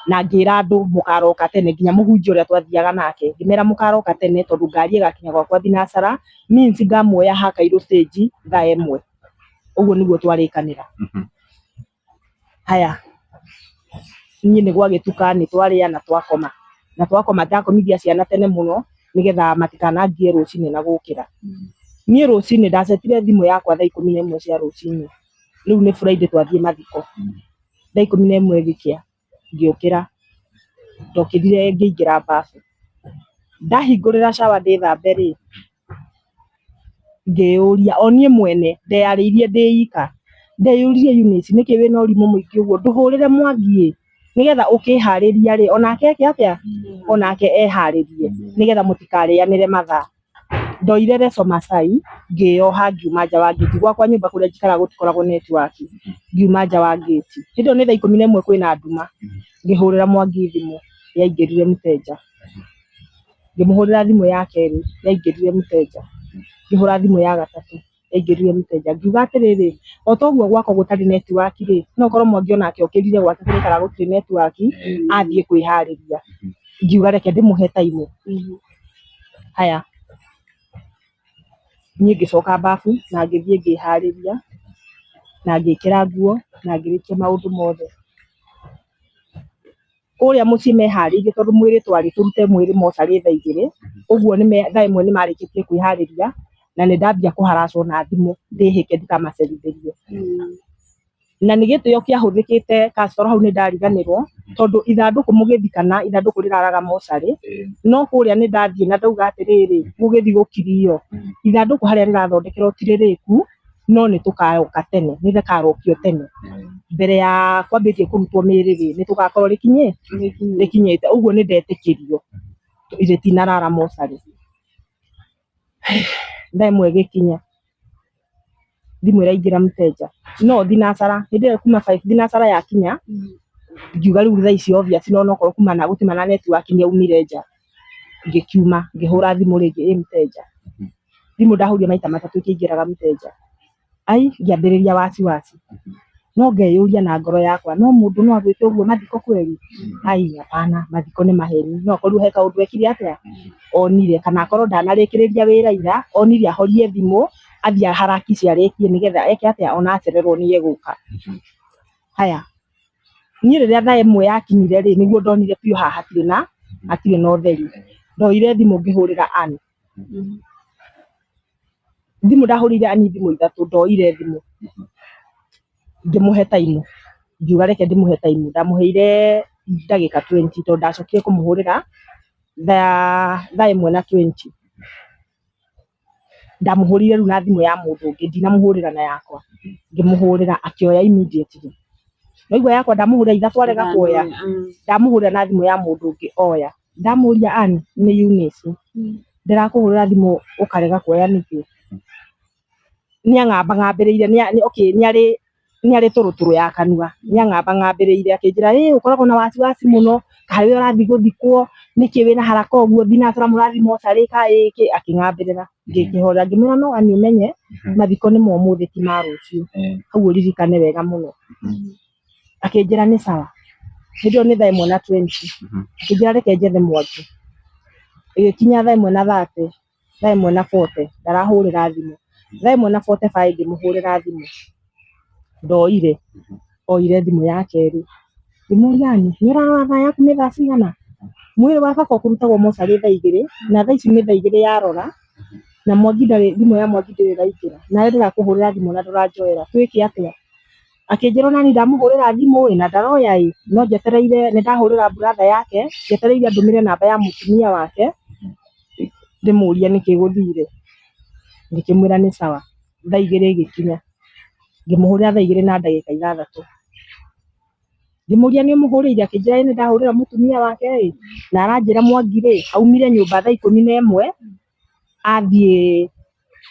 Na ngĩra andũ mũkaroka tene, nginya mũhunjia ũrĩa twathiaga nake, ngĩmera mũkaroka tene tondũ ngari ĩgakinya gwakwa thinacara, means ngamuoya haha Kairũ stage thaa ĩmwe. Ũguo nĩguo twarĩkanĩra. Haya, niĩ nĩ gwagĩtuka nĩ twarĩa na twakoma. Na twakoma ndakomithia ciana tene mũno nĩgetha matikanangie rũcinĩ na gũkĩra. Niĩ rũcinĩ ndacetire thimũ yakwa thaa 11 cia rũcinĩ. Rĩu nĩ Friday twathiĩ mathiko. Thaa 11 ĩgĩkĩa ngĩũkĩra. Ndokĩrire ngĩingĩra bafu. Ndahingũrĩra shower ndĩthambe rĩ, ngĩyũria o niĩ mwene ndeyarĩirie ndĩ ika, ndeyũririe Eunice nĩkĩ wĩna ũrimũ mũingĩ ũguo ndũhũrĩre Mwangi ĩ nĩgetha ũkĩharĩria rĩ onake eke atĩa onake eharĩrie nĩgetha mũtikarĩanĩre mathaa. Ndoire leso Masai ngĩyoha ngiuma nja wa ngĩti, gwakwa nyũmba kũrĩa njikaraga gũtikoragwo network, ngiuma nja wa ngĩti. Hĩndĩ ĩyo nĩ thaa 11 kwĩna nduma, ngĩhũrĩra Mwangi thimũ yaingĩrire mteja. Ngĩmũhũrĩra thimũ ya kerĩ yaingĩrire mteja, ngĩhũra thimũ ya gatatũ yaingĩrire mteja. Ngiuga atĩrĩrĩ, o ta ũguo gwakwa gũtarĩ network rĩ, no ũkorwo Mwangi onake okĩrire gwake kũrĩa aikaraga gũtirĩ network, athiĩ kwĩharĩria. Ngiuga reke ndĩmũhe time. Haya, niĩ ngĩcoka babu na ngĩthiĩ ngĩharĩria na ngĩkĩra nguo na ngĩrĩkia maũndũ mothe. Kũrĩa mũciĩ meharĩirie tondũ mwĩrĩ twarĩ tũrute mwĩrĩ mocarĩ thaa igĩrĩ, ũguo thaa ĩmwe nĩ marĩkĩtie kwĩharĩria na nĩ ndambia kũharacwo na thimũ ndĩhĩke ndikamacerithĩrie. Na nĩ gĩtĩo kĩahũthĩkĩte Castro hau nĩ ndariganĩrwo tondũ ithandũkũ mũgĩthikana ithandũkũ rĩraraga mocarĩ, no kũrĩa nĩ ndathiĩ na ndauga atĩrĩrĩ, gũgĩthiĩ gũkirio, ithandũkũ harĩa rĩrathondekerwo ti rĩrĩku, no nĩ tũkaroka tene, nĩ rĩkarokio tene mbere ya kwambĩtie kũrutwo mĩĩrĩ rĩ, nĩ tũgakorwo rĩkinyĩte, ũguo nĩ ndetĩkĩrio rĩtinarara mocarĩ. Thaa ĩmwe ĩgĩkinya, thimũ ĩraingĩra mteja, no thinacara, hĩndĩ ĩyo kuma 5 thinacara yakinya, ngiuga rĩu thaa ici obvious no onokorwo kuma na gũtiuma na network nĩ aumire nja, ngĩkiuma ngĩhũra thimũ rĩngĩ ĩ mteja. Thimũ ndahũrire maita matatũ ĩkĩingĩraga mteja. Ai ngĩambĩrĩria wasiwasi. No ngeyũria na ngoro yakwa, no mũndũ no agwĩke ũguo mathiko kweli? Ai hapana, mathiko nĩ maheni. No akorirwo he kaũndũ ekire atĩa? Onire. Kana akorwo ndanarĩkĩrĩria wĩra ira, onire ahorie thimũ, athiĩ aharakishe arĩkie nĩgetha eke atĩa? Ona acererwo nĩ egũka. Haya, niĩ rĩrĩa thaa ĩmwe yakinyire rĩ, nĩguo ndonire biũ haha hatirĩ na ũtheri. Ndoire thimũ ngĩhũrĩra Ann. Thimũ ndahũrĩire Ann thimũ ithatũ, ndoire thimũ ngĩmũhe time, ngiuga reke ndĩmũhe time, ndamũheire ndagĩka 20 tondũ ndacokire kũmũhũrĩra thaa ĩmwe na 20. Ndamũhũrĩire rĩu na thimũ ya mũndũ ũngĩ, ndinamũhũrĩra na yakwa, ngĩmũhũrĩra akĩoya immediately. Waigua yakwa ndamũhũrĩra ithatũ arega kuoya, ndamũhũrĩra na thimũ ya mũndũ ũngĩ oya. Ndamũria Ann nĩ Eunice, ndĩrakũhũrĩra thimũ ũkarega kuoya nĩkĩ? Nĩ ang'ambang'ambĩrĩire, okay nĩ arĩ tũrũtũrũ ya kanua, nĩ ang'ambang'ambĩrĩire akĩnjĩra ĩ ũkoragwo na wasiwasi mũno, kaĩ we ũrathiĩ gũthikwo, nĩkĩ wĩna haraka ũguo, thinacara mũrathiĩ mocarĩ kaĩ kĩ, akĩng'ambĩrĩra. Ngĩkĩhorera ngĩmwĩra no Ann ũmenye mathiko nĩ ma ũmũthĩ ti ma rũciũ, hau ũririkane wega mũno. Akĩnjĩra nĩ sawa. Hĩndĩ ĩyo nĩ thaa ĩmwe na 20. Akĩnjĩra reke njethe Mwangi. Ĩgĩkinya thaa ĩmwe na 30, thaa ĩmwe na 40 ndarahũrĩra thimũ. Thaa ĩmwe na 45 ngĩmũhũrĩra thimũ, ndoire, oire thimũ ya kerĩ. Ngĩmũria nĩ ũrarora thaa yaku nĩ thaa cigana? Mwĩrĩ wa baba ũkũrutagwo mocarĩ thaa igĩrĩ, na thaa ici nĩ thaa igĩrĩ yarora. Na Mwangi ndarĩ, thimũ ya Mwangi ndĩrĩ ĩraingĩra, nawe ndĩrakũhũrĩra thimũ na ndũranjoera, twĩke atĩa? Akĩnjĩra onani ndamũhũrĩra thimũ ĩ na ndaroya ĩ, no njetereire nĩ ndahũrĩra brother yake, njetereire andũmĩre namba ya mũtumia wake, ndĩmũrie nĩkĩ gũthire. Ngĩkĩmwĩra nĩ sawa. Thaa 2 ĩgĩkinya, ngĩmũhũrĩra thaa 2:06. Ngĩmũria nĩ ũmũhũrĩire, akĩnjĩra ĩ nĩ ndahũrĩra mũtumia wake ĩ, na aranjĩra Mwangi rĩ, aumire nyũmba thaa 11 athiĩ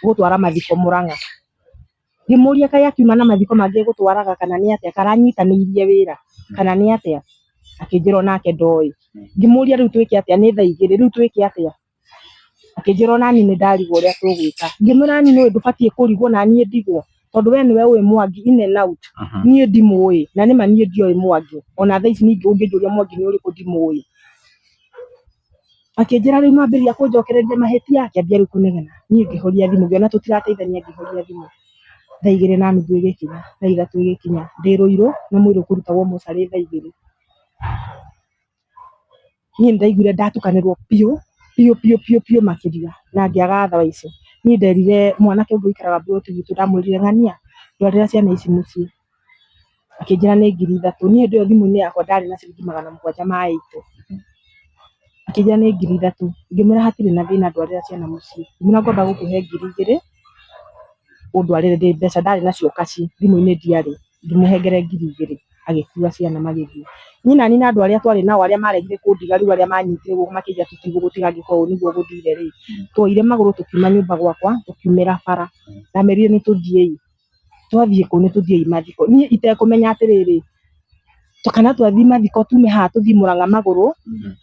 gũtwara mathiko Mũrang'a. Ngĩmũria kaĩ akiuma na mathiko mangĩ egũtwaraga kana nĩ atĩa, karanyitanĩirie wĩra kana nĩ atĩa, akĩnjĩra onake ndoĩ. Ngĩmũria rĩu twĩke atĩa, nĩ thaa 2 rĩu twĩke atĩa? Akĩnjĩra onani nĩ ndarigwo ũrĩa tũgwĩka. Ngĩmwĩra niĩ nĩũĩ ndũbatiĩ kũrigwo na niĩ ndigwo, tondũ we nĩwe ũĩ Mwangi in and out, niĩ ndimũĩ, na nĩma niĩ ndioĩ Mwangi, ona thaa ici ningĩ ũngĩnjũria Mwangi nĩ ũrĩkũ ndimũĩ. Akĩnjĩra rĩu nĩwambĩrĩria kũnjokereria mahĩtia, akĩambia rĩu kũnegena. Niĩ ngĩhoria thimũ, ngĩona tũtirateithania ngĩhoria thimũ. Thaa 2:30 ĩgĩkinya, thaa 3 ĩgĩkinya, ndĩ Rũirũ na mwĩrĩ ũkũrutagwo mocarĩ thaa 2. Niĩ nĩndaiguire ndatukanĩrwo biũ biũ biũ biũ biũ makĩria na ngĩaga otherwise. Niĩ nderire mwanake ũngĩ ũikaraga mburoti gwitũ ndamwĩrire ng'ania ndwarĩra ciana ici mũciĩ. Akĩnjĩra nĩ 3,000. Niĩ hĩndĩ ĩyo thimũ-inĩ yakwa ndarĩ na ciringi 780. Akĩnjĩra nĩ 3,000. Ngĩmwĩra hatirĩ na thĩna ndwarĩra ciana mũciĩ. Ngĩmwĩra ngwamba gũkũhe 2,000 ũndwarĩre ndĩ mbeca ndarĩ nacio cash thimũ-inĩ ndiarĩ. Ngĩmũhengere 2,000 agĩkua ciana magĩthiĩ. Niĩ nani na andũ arĩa twarĩ nao arĩa maregire kũndiga rĩu arĩa manyitire guoko makĩnjĩra tũtigũgũtiga angĩkorwo ũũ nĩguo gũthire rĩ, twoire magũrũ tũkiuma nyũmba gwakwa tũkiumĩra bara. Ndamerire nĩ tũthiĩi. Twathiĩ kũ? Nĩ tũthiĩi mathiko. Niĩ itekũmenya atĩrĩrĩ, kana twathiĩ mathiko tume haha tũthiĩ Mũrang'a magũrũ,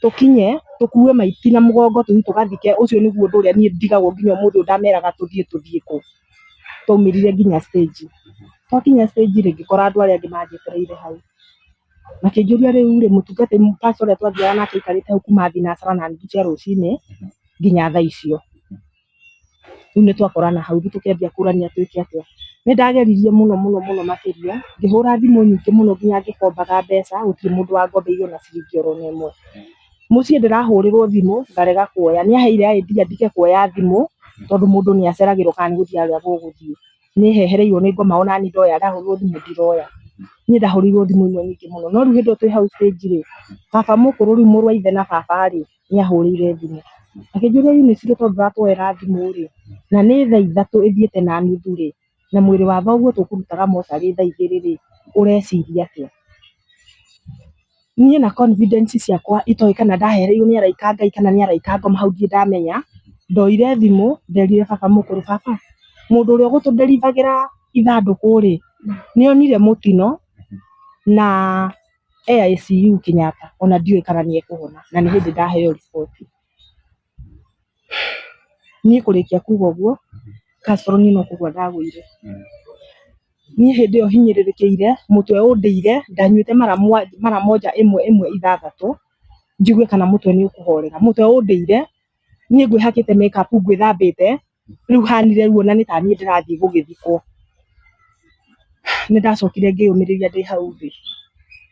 tũkinye tũkue maiti na mũgongo tũthiĩ tũgathike, ũcio nĩguo ũndũ ũrĩa niĩ ndigagwo nginya ũmũthĩ ũyũ ndameraga tũthiĩ tũthiĩ kũ. Twaumĩrire nginya stage. Twakinya stage rĩ, ngĩkora andũ arĩa angĩ manjetereire hau. Makĩnjũria rĩu rĩ, mũtungatĩri pastor ũrĩa twathiaga nake aikarĩte hau kuma thinacara na nuthu cia rũcinĩ nginya thaa icio. Rĩu nĩ twakorana hau rĩu tũkĩambia kũrania twĩke atĩa. Nĩ ndageririe mũno mũno mũno makĩria, ngĩhũra thimũ nyingĩ mũno nginya ngĩkombaga mbeca, gũtirĩ mũndũ wangombeire ona ciringi oro na ĩmwe. Mũciĩ ndĩrahũrĩrwo thimũ ngarega kuoya, nĩ aheire idea ndige kuoya thimũ tondũ mũndũ nĩ aceragĩrwo kana nĩ gũthiĩ gũgũthiĩ. Nĩ hehereirwo nĩ ngoma ona niĩ ndoya ndahũrĩrwo thimũ ndiroya. Niĩ ndahũrĩirwo thimũ imwe nyingĩ mũno, no rĩu hĩndĩ ĩyo twĩ hau stage rĩ, baba mũkũrũ rĩu mũrũ wa ithe na baba rĩ, nĩ ahũrĩire thimũ. Akĩnjũria Eunice rĩ tondũ ndũratwoera thimũ rĩ, na nĩ thaa 3:30 rĩ, na mwĩrĩ wa thoguo tũkũrutaga mocarĩ thaa 2 rĩ, ũreciria atĩa? Niĩ na confidence ciakwa itoĩ kana ndahereirwo nĩ araika a Ngai kana nĩ araika a ngoma hau ndirĩ ndamenya, ndoire thimũ nderire baba mũkũrũ, baba mũndũ ũrĩa ũgũtũnderibagĩra ithandũkũ rĩ, nĩ onire mũtino na e ICU Kenyatta ona ndiũĩ kana nĩ ekũhona na nĩ hĩndĩ ndaheo riboti. Niĩ kũrĩkia kuga ũguo, Castro niĩ no kũgũa ndagũire. Niĩ hĩndĩ ĩyo hinyĩrĩrĩkĩire, mũtwe ũndĩire, ndanyuĩte mara moja ĩmwe ĩmwe ithathatũ, njigue kana mũtwe nĩ ũkũhorera. Mũtwe ũndĩire, niĩ ngwĩhakĩte make up ngwĩthambĩte, rĩu hanire ruo na nĩ ta niĩ ndĩrathiĩ gũgĩthikwo. Nĩ ndacokire ngĩyũmĩrĩria ndĩ hau thĩ,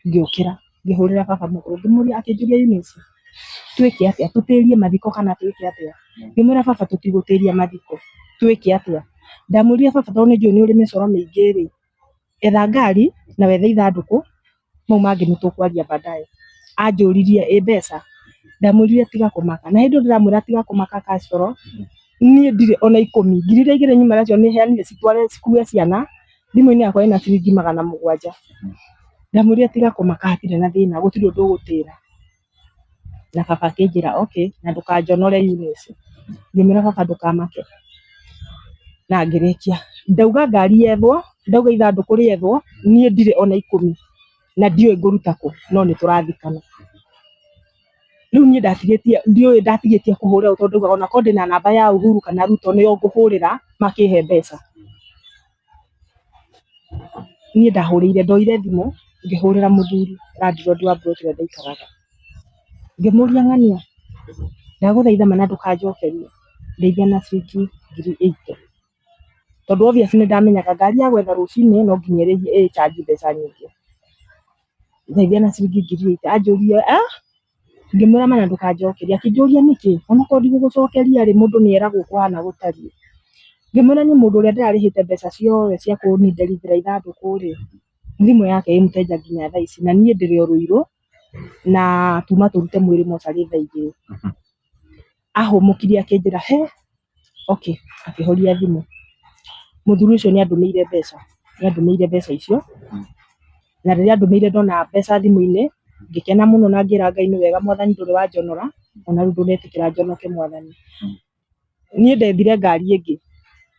ngĩũkĩra ngĩhũrĩra baba mũkũrũ ngĩmũria, akĩnjũria Eunice twĩke atĩa, tũtĩrie mathiko kana twĩke atĩa? Ngĩmwĩra baba tũtigũtĩria mathiko, twĩke atĩa? Ndamwĩrire baba tondũ nĩ njũĩ nĩ ũrĩ mĩcoro mĩingĩ rĩ, etha ngari na wethe ithandũkũ, mau mangĩ nĩ tũkwaria baadaye. Anjũririe ĩ mbeca, ndamwĩrire tiga kũmaka, na hĩndĩ ĩyo ndĩramwĩra tiga kũmaka Castro, niĩ ndirĩ ona ikũmi, ngiri iria igĩrĩ nyuma nacio nĩ heanire citware cikue ciana, thimũ-inĩ yakwa ĩna ciringi 700. Ndamwĩrire tiga kũmaka hatirĩ na thĩna, gũtirĩ ũndũ ũgũtĩra. Na baba akĩnjĩra okay, na ndũkanjonore Eunice. Ngĩmwĩra baba ndũkamake. Na ngĩrĩkia. Ndauga ngari yethwo, ndauga ithandũkũ rĩethwo, niĩ ndirĩ ona ikũmi na ndiũĩ ngũruta kũ, no nĩ tũrathikana. Rĩu niĩ ndatigĩtie, ndiũĩ ndatigĩtie kũhũrĩra tondũ ndaugaga onakorwo ndĩna namba ya Uhuru kana Ruto nĩo ngũhũrĩra makĩhe mbeca. Niĩ ndahũrĩire, ndoire thimũ ngĩhũrĩra mũthuri landlord wa plot ĩrĩa ndaikaraga. Ngĩmũria ng'ania, ndagũthaitha ma na ndũkanjokerie, ndeithia na ciringi 80,000. Tondũ obvious nĩ ndamenyaga ngari ya gwetha rũcinĩ no nginya ĩ charge mbeca nyingĩ. Ndeithia na ciringi 80,000, anjũria ah! Ngĩmwĩra mana ndũkanjokerie, akĩnjũria nĩkĩ, onokorwo ndigũgũcokeria rĩ, mũndũ nĩ eragwo kũhana gũtariĩ. Ngĩmwĩra niĩ mũndũ ũrĩa ndĩrarĩhĩte mbeca ciothe cia kũnderibĩra ithandũkũ rĩ, thimũ yake ĩ mũteja nginya thaa ici, na niĩ ndĩrĩ o Ruiru na tuma tũrute mwĩrĩ mocarĩ thaa 2. Ahũmũkire akĩnjĩra he okay, akĩhoria thimũ. Mũthuri ũcio nĩ andũmĩire mbeca, nĩ andũmĩire mbeca icio, na rĩrĩa andũmĩire ndona mbeca thimũ-inĩ ngĩkena mũno na ngĩra Ngai nĩ wega mwathani ndũrĩ wanjonora, ona rĩu ndũnetĩkĩra njonoke mwathani. Niĩ ndethire ngari ĩngĩ,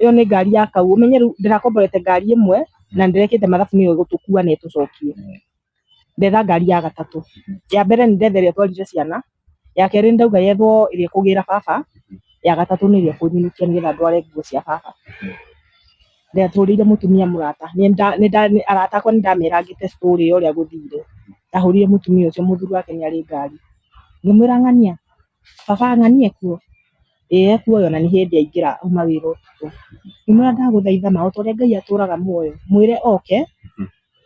ĩyo nĩ ngari ya kau, ũmenye rĩu ndĩrakomborete ngari ĩmwe na ndĩrekĩte mathabu nĩyo ĩgũtũkua na ĩtũcokie. Ndetha ngari ya gatatũ, ya mbere nĩ ndetha ĩrĩa ĩtwarire ciana, ya kerĩ nĩ ndauga yethwo ĩrĩa ĩkũgĩra baba, ya gatatũ nĩ ĩrĩa ĩkũnyinũkia nĩgetha ndware nguo cia baba. Ndatũrĩire mũtumia mũrata, arata akwa nĩ ndamerangĩte story ya ũrĩa gũthire. Ndahũrire mũtumia ũcio mũthuri wake nĩ arĩ ngari, ngĩmwĩra ng'ania, baba ng'ania ekuo? Ĩĩ ekuoyo na nĩ hĩndĩ aingĩra auma wĩra ũtukũ. Ngĩmwĩra ndagũthaitha ma o ta ũrĩa Ngai atũraga muoyo, mwĩre oke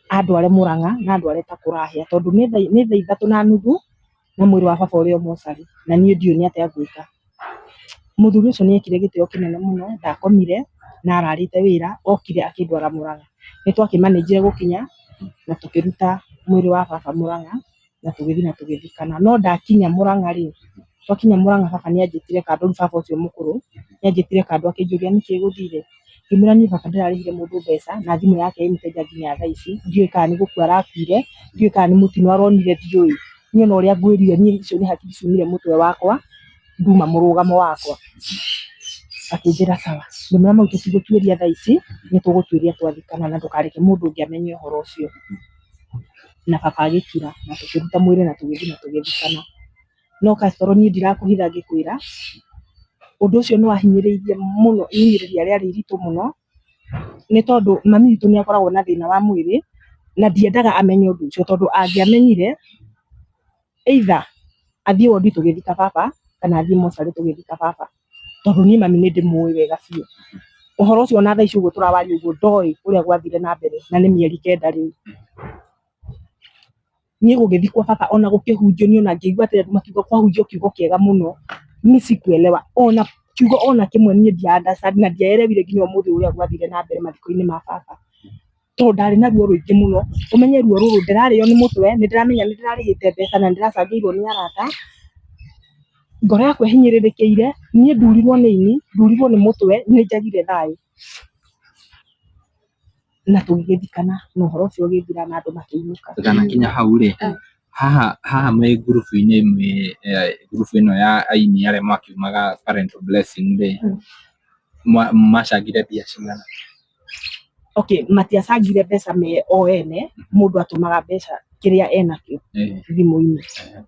andware Murang'a na andware ta kũrahĩa tondũ nĩ thaa 3:30 na mwĩrĩ wa baba ũrĩ o mocarĩ na niĩ ndiũĩ nĩ atĩa ngwĩka. Mũthuri ũcio nĩ ekire gĩtĩo kĩnene mũno, ndakomire na ararĩte wĩra, okire akĩndwara Murang'a. Nĩ twakĩmanĩnjire gũkinya na tũkĩruta mwĩrĩ wa baba Murang'a na tũgĩthiĩ na tũgĩthikana. No ndakinya Murang'a rĩ, twakinya Murang'a baba nĩ anjĩtire kando, rĩu baba ũcio mũkũrũ nĩ anjĩtire kando akĩnjũria nĩkĩ gũthire. Ngĩmwĩra niĩ baba ndĩrarĩhire mũndũ mbeca na thimũ yake ĩ mũteja nginya thaa ici, ndiũĩ kana nĩ gũkua arakuire, ndiũĩ kana nĩ mũtino aronire ndiũĩ. Niĩ ona ũrĩa ngwĩrire niĩ icio nĩ hakiri ciumire mũtwe wakwa, nduma mũrũgamo wakwa. Akĩnjĩra sawa, ngĩmwĩra mau tũtigũtuĩria thaa ici, nĩ tũgũtuĩria twathikana na ndũkareke mũndũ ũngĩ amenye ũhoro ũcio. Na baba agĩkira na tũkĩruta mwĩrĩ na tũgĩthiĩ na tũgĩthikana. No Castro niĩ ndirakũhitha ngĩkwĩra, ũndũ ũcio nĩ wahinyĩrĩirie mũno, ihinyĩrĩria rĩarĩ iritũ mũno, nĩ tondũ mami witũ nĩ akoragwo na thĩna wa mwĩrĩ, na ndiendaga amenye ũndũ ũcio tondũ angĩamenyire, either athiĩ wondi tũgĩthika baba, kana athiĩ mocarĩ tũgĩthika baba, tondũ niĩ mami nĩ ndĩmũĩ wega biũ. Ũhoro ũcio ona thaa ici ũguo tũrawaria ũguo ndoĩ ũrĩa gwathire na mbere, na nĩ mĩeri 9 rĩu. Niĩ gũgĩthikwo baba ona gũkĩhunjio niĩ ona ngĩigua atĩ andũ makiuga kwahunjio kiugo kĩega mũno, niĩ sikuelewa ona kiugo ona kĩmwe niĩ ndia understand na ndiaerewire nginya ũmũthĩ ũrĩa gwathire na mbere mathiko-inĩ ma baba. Tondũ ndarĩ na ruo rũingĩ mũno, ũmenye ruo rũrũ ndĩrarĩo nĩ mũtwe, nĩ ndĩramenya nĩ ndĩrarĩhĩte mbeca na nĩ ndĩracangĩirwo nĩ arata, ngoro yakwa ĩhinyĩrĩrĩkĩire, niĩ ndurirwo nĩ ini, ndurirwo nĩ mũtwe, nĩ njagire thayũ. Na tũgĩgĩthikana na ũhoro ũcio ũgĩthira na andũ makĩinũka. Tũtanakinya hau rĩ, haha haha mwĩ ngurubu-inĩ mwĩ ngurubu ĩno ya aini arĩa mwakiumaga parental blessing rĩ, macangire mbia cigana? Okay, matiacangire mbeca me o ene, mũndũ atũmaga mbeca kĩrĩa enakĩo thimũ-inĩ,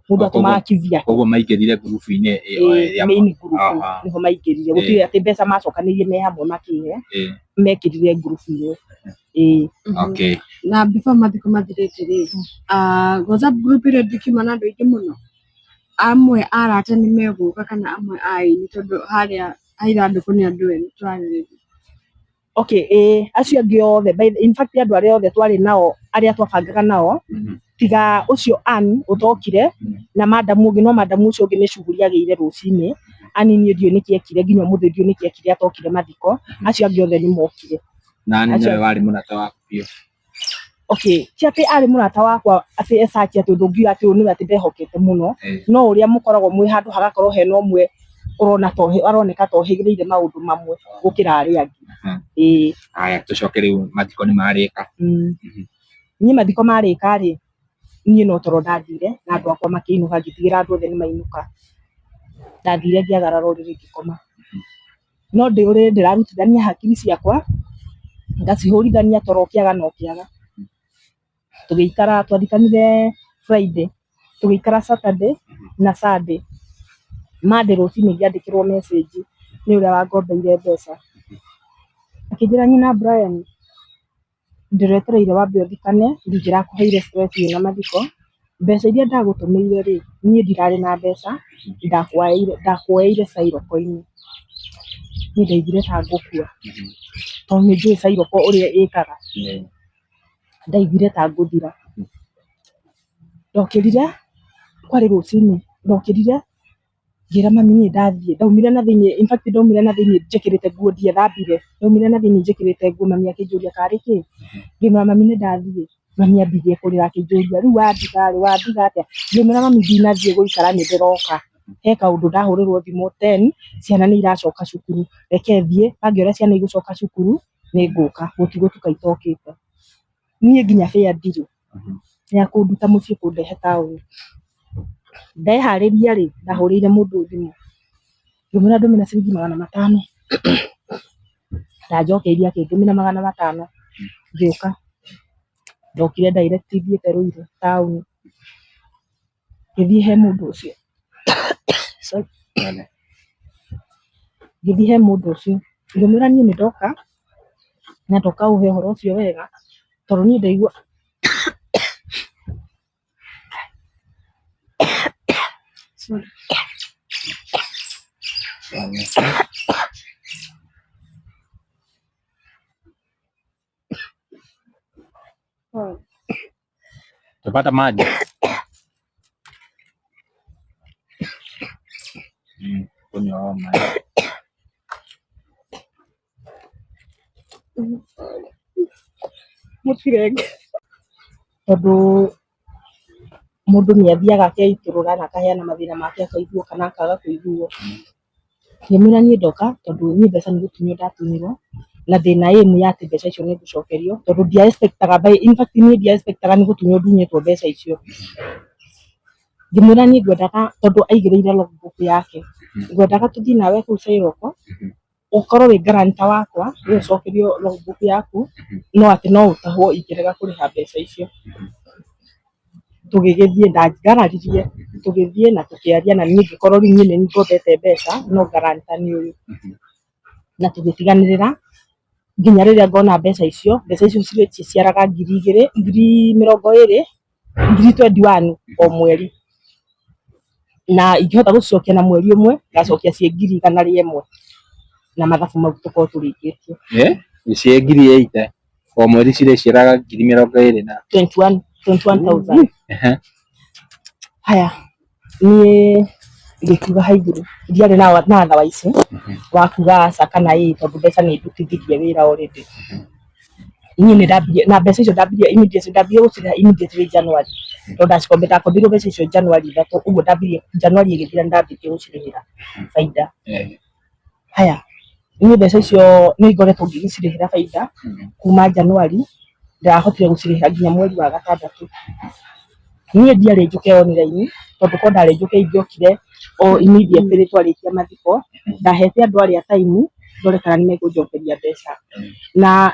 mũndũ atũmaga kivyake. Koguo maingĩrire ngurubu-inĩ ĩyo ya main group nĩho maingĩrire, gũtirĩ atĩ mbeca macokanĩirie me hamwe makĩhe, mekĩrire ngurubu-inĩ. Ĩĩ. Okay. Na before mathiko mathirĩte rĩ, WhatsApp group ĩrĩa ndĩkiuma na andũ aingĩ mũno, amwe a arata nĩ megũka kana amwe a aini tondũ harĩa ha ithandũkũ nĩ andũ erĩ tũrarĩrĩria. Okay, ĩĩ acio angĩ othe, in fact andũ arĩa othe twarĩ nao arĩa twabangaga nao, tiga ũcio Ann ũtokire na madamu ũngĩ, no madamu ũcio ũngĩ nĩ shughuli agĩire rũcinĩ. Ann niĩ ndiũĩ nĩkĩ ekire nginya ũmũthĩ ndiũĩ nĩkĩ ekire atokire mathiko, acio angĩ othe nĩ mokire. Na Ann nĩwe warĩ mũrata waku biũ? Okay, ti atĩ arĩ mũrata wakwa atĩ ecaci atĩ ũndũ ũngiuga atĩ ũyũ nĩwe atĩ ndehokete mũno, no ũrĩa mũkoragwo mwĩ handũ hagakorwo hena ũmwe ũrona ta aroneka ta ũhĩgĩrĩire maũndũ mamwe gũkĩra arĩa angĩ. Ĩĩ. Haya, tũcoke rĩu mathiko nĩ marĩka. Niĩ mathiko marĩka rĩ, niĩ no toro ndathire na andũ akwa makĩinũka ngĩtigĩra andũ othe nĩ mainũka. Ndathire ngĩagarara ũrĩrĩ ngĩkoma. No ndĩ ũrĩrĩ ndĩrarutithania hakiri ciakwa, ngacihũrithania toro ũkĩaga na ũkĩaga. Tũgĩikara, twathikanire Friday, tũgĩikara Saturday na Sunday. Monday rũcinĩ ngĩandĩkĩrwo message nĩ ũrĩa wangombeire mbeca. Akĩnjĩra nyina Brian, ndĩretereire wambe ũthikane, ndingĩrakũheire stress wĩna mathiko. Mbeca iria ndagũtũmĩire rĩ, niĩ ndirarĩ na mbeca, ndakuoeire cairoko-inĩ. Niĩ ndaiguire ta ngũkua, tondũ nĩ njũĩ cairoko ũrĩa ĩkaga. Ndaiguire ta ngũthira. Ndokĩrire, kwarĩ rũcinĩ, Ndokĩrire ngĩra mami niĩ ndathiĩ, ndaumire na thĩiniĩ, in fact ndaumire na thĩiniĩ njĩkĩrĩte nguo ndiethambire, ndaumire na thĩiniĩ njĩkĩrĩte nguo mami akĩnjũria karĩ kĩ, ngĩmwĩra mami nĩ ndathiĩ, mami ambirie kũrĩra akĩnjũria rĩu wandiga rĩ wandiga atĩa, ngĩmwĩra mami ndinathiĩ gũikara nĩ ndĩroka, he kaũndũ ndahũrĩrwo thimũ 10 ciana nĩ iracoka cukuru, reke thiĩ bange ũrĩa ciana igũcoka cukuru nĩ ngũka, gũtigũtuka itokĩte. Niĩ nginya fare ndirĩ ya kũnduta mũciĩ kũndehe taũni. Ndeharĩria rĩ, ndahũrĩire mũndũ thimũ ngĩmwĩra ndũmĩra ciringi 500, ndanjokeirie akĩndũmĩra 500 ngĩũka. Ndokire direct thiĩte Ruiru taũni, ngĩthiĩ he mũndũ ũcio sorry, ngĩthiĩ he mũndũ ũcio ngĩmwĩra niĩ nĩ ndoka na ndoka ũhe ũhoro ũcio wega tondũ niĩ ndaigua sorry. Tupata maji. Kunywa hayo maji. Mũtirenge tondũ mũndũ nĩ athiaga akeitũrũra na akaheana mathĩna make akaiguo kana akaga kũiguo. Ngĩmwĩra niĩ ndoka tondũ niĩ mbeca nĩ gũtunywo ndatunyirwo na ndĩna aim ya atĩ mbeca icio nĩ ngũcokerio tondũ ndia expectaga in fact niĩ ndia expectaga nĩ gũtunywo ndunyĩtwo mbeca icio. Ngĩmwĩra niĩ ngwendaga tondũ aigĩrĩire logbook yake, ngwendaga tũthiĩ nawe kũu Cairoko ũkorwo wĩ guarantor wakwa we ũcokerio logbook yaku no atĩ no ũtahwo ingĩrega kũrĩha mbeca icio. Tũgĩgĩthiĩ ndangararirie tũgĩthiĩ na tũkĩaria na niĩ ngĩkorwo rĩu niĩ nĩ niĩ ngombete mbeca no guarantor nĩ ũyũ, na tũgĩtiganĩrĩra nginya rĩrĩa ngona mbeca icio, mbeca icio ciciaraga 2,000, 20,000, 21,000 o mweri, na ingĩhota gũcicokia na mweri ũmwe ngacokia ciĩ 101,000 na mathabu mau tũkorwo tũrĩkĩtie. Ciĩ 80,000 o mweri cirĩciaraga 20,000 na 21,000. Haya niĩ ngĩkiuga haiguru ndiarĩ na otherwise wa kuga aca kana ĩĩ tondũ mbeca nĩ ndutithirie wĩra already. Niĩ nĩ ndambirie na mbeca icio ndambirie immediately, ndambirie gũcirĩha immediately January tondũ ndakombeirwo mbeca icio January 3, ũguo ndambirie January ĩgĩthira nĩ ndambĩtie gũcirĩhĩra baida. Haya niĩ mbeca icio nĩ ngoretwo ngĩgĩcirĩhĩra baida kuma January, ndahotire gũcirĩhĩra nginya mweri wa gatandatũ. Niĩ ndiarĩ njũke online tondũ korwo ndarĩ njũke ingĩokire o immediately twarĩkia mathiko, ndahete andũ arĩa time ndore kana nĩ mekũnjokeria mbeca na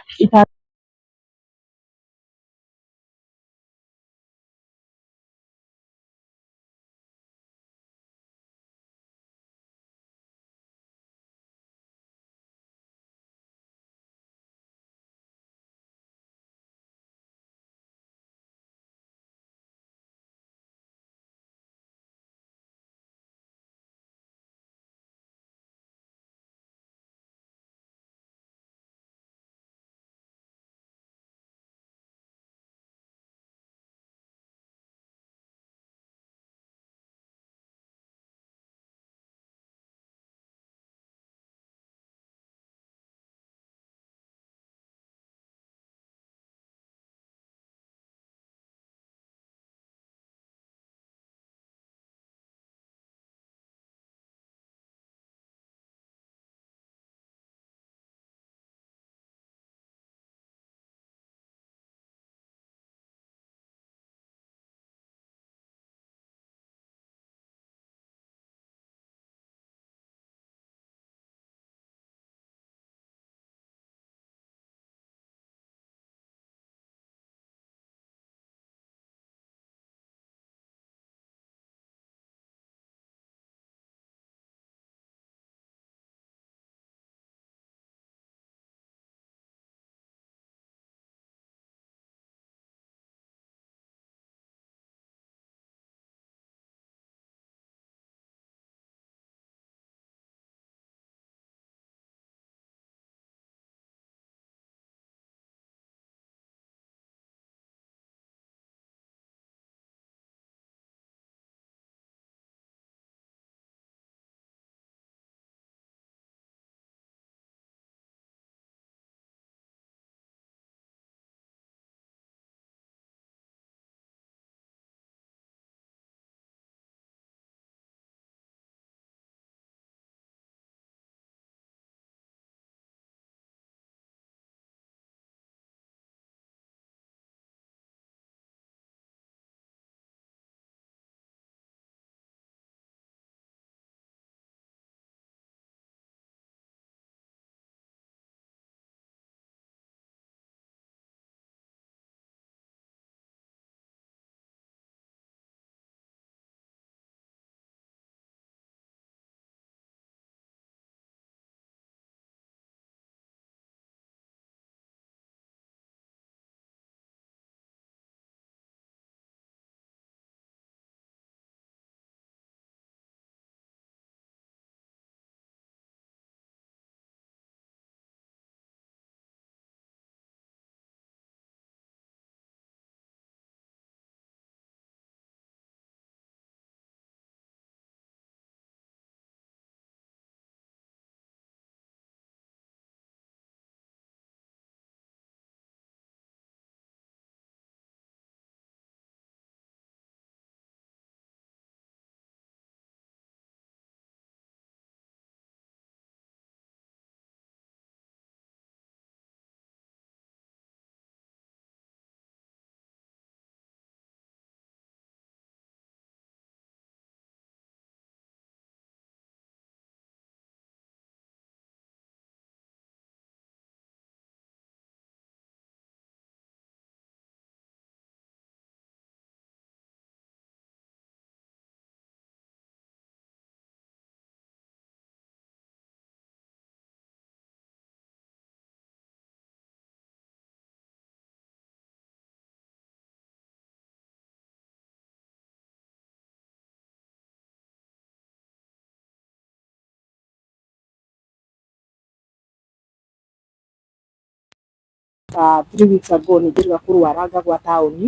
Ta 3 weeks ago nĩ njĩrĩga kũrwara, ngagwa taũni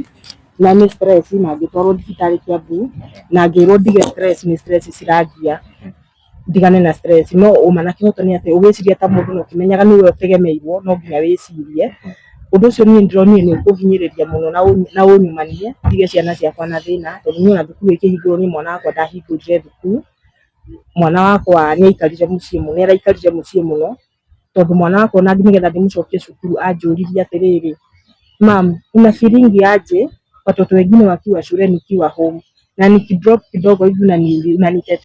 na nĩ stress, na ngĩtwarwo thibitarĩ Kiambu na ngĩrwo ndige stress, nĩ stress cirangia, ndigane na stress. No ũma na kĩhoto nĩ atĩ ũgĩciria ta mũndũ na ũkĩmenyaga nĩwe ũtegemeirwo, no nginya wĩcirie ũndũ ũcio. Niĩ ndĩronire nĩ ũkũhinyĩrĩria mũno na ũnyumanie ndige ciana ciakwa na thĩna, tondũ niĩ ona thukuru ĩkĩhingũrwo, niĩ mwana wakwa ndahingũrire thukuru. Mwana wakwa nĩ aikarire mũciĩ mũno, nĩ araikarire mũciĩ mũno, tondũ mwana wakwa ona nĩgetha ndĩmũcokie cukuru anjũririe atĩrĩrĩ, "Mum, una feeling aje watoto wengine wakiwa shule nikiwa home, na nikidrop kidogo hivi unanitetea?"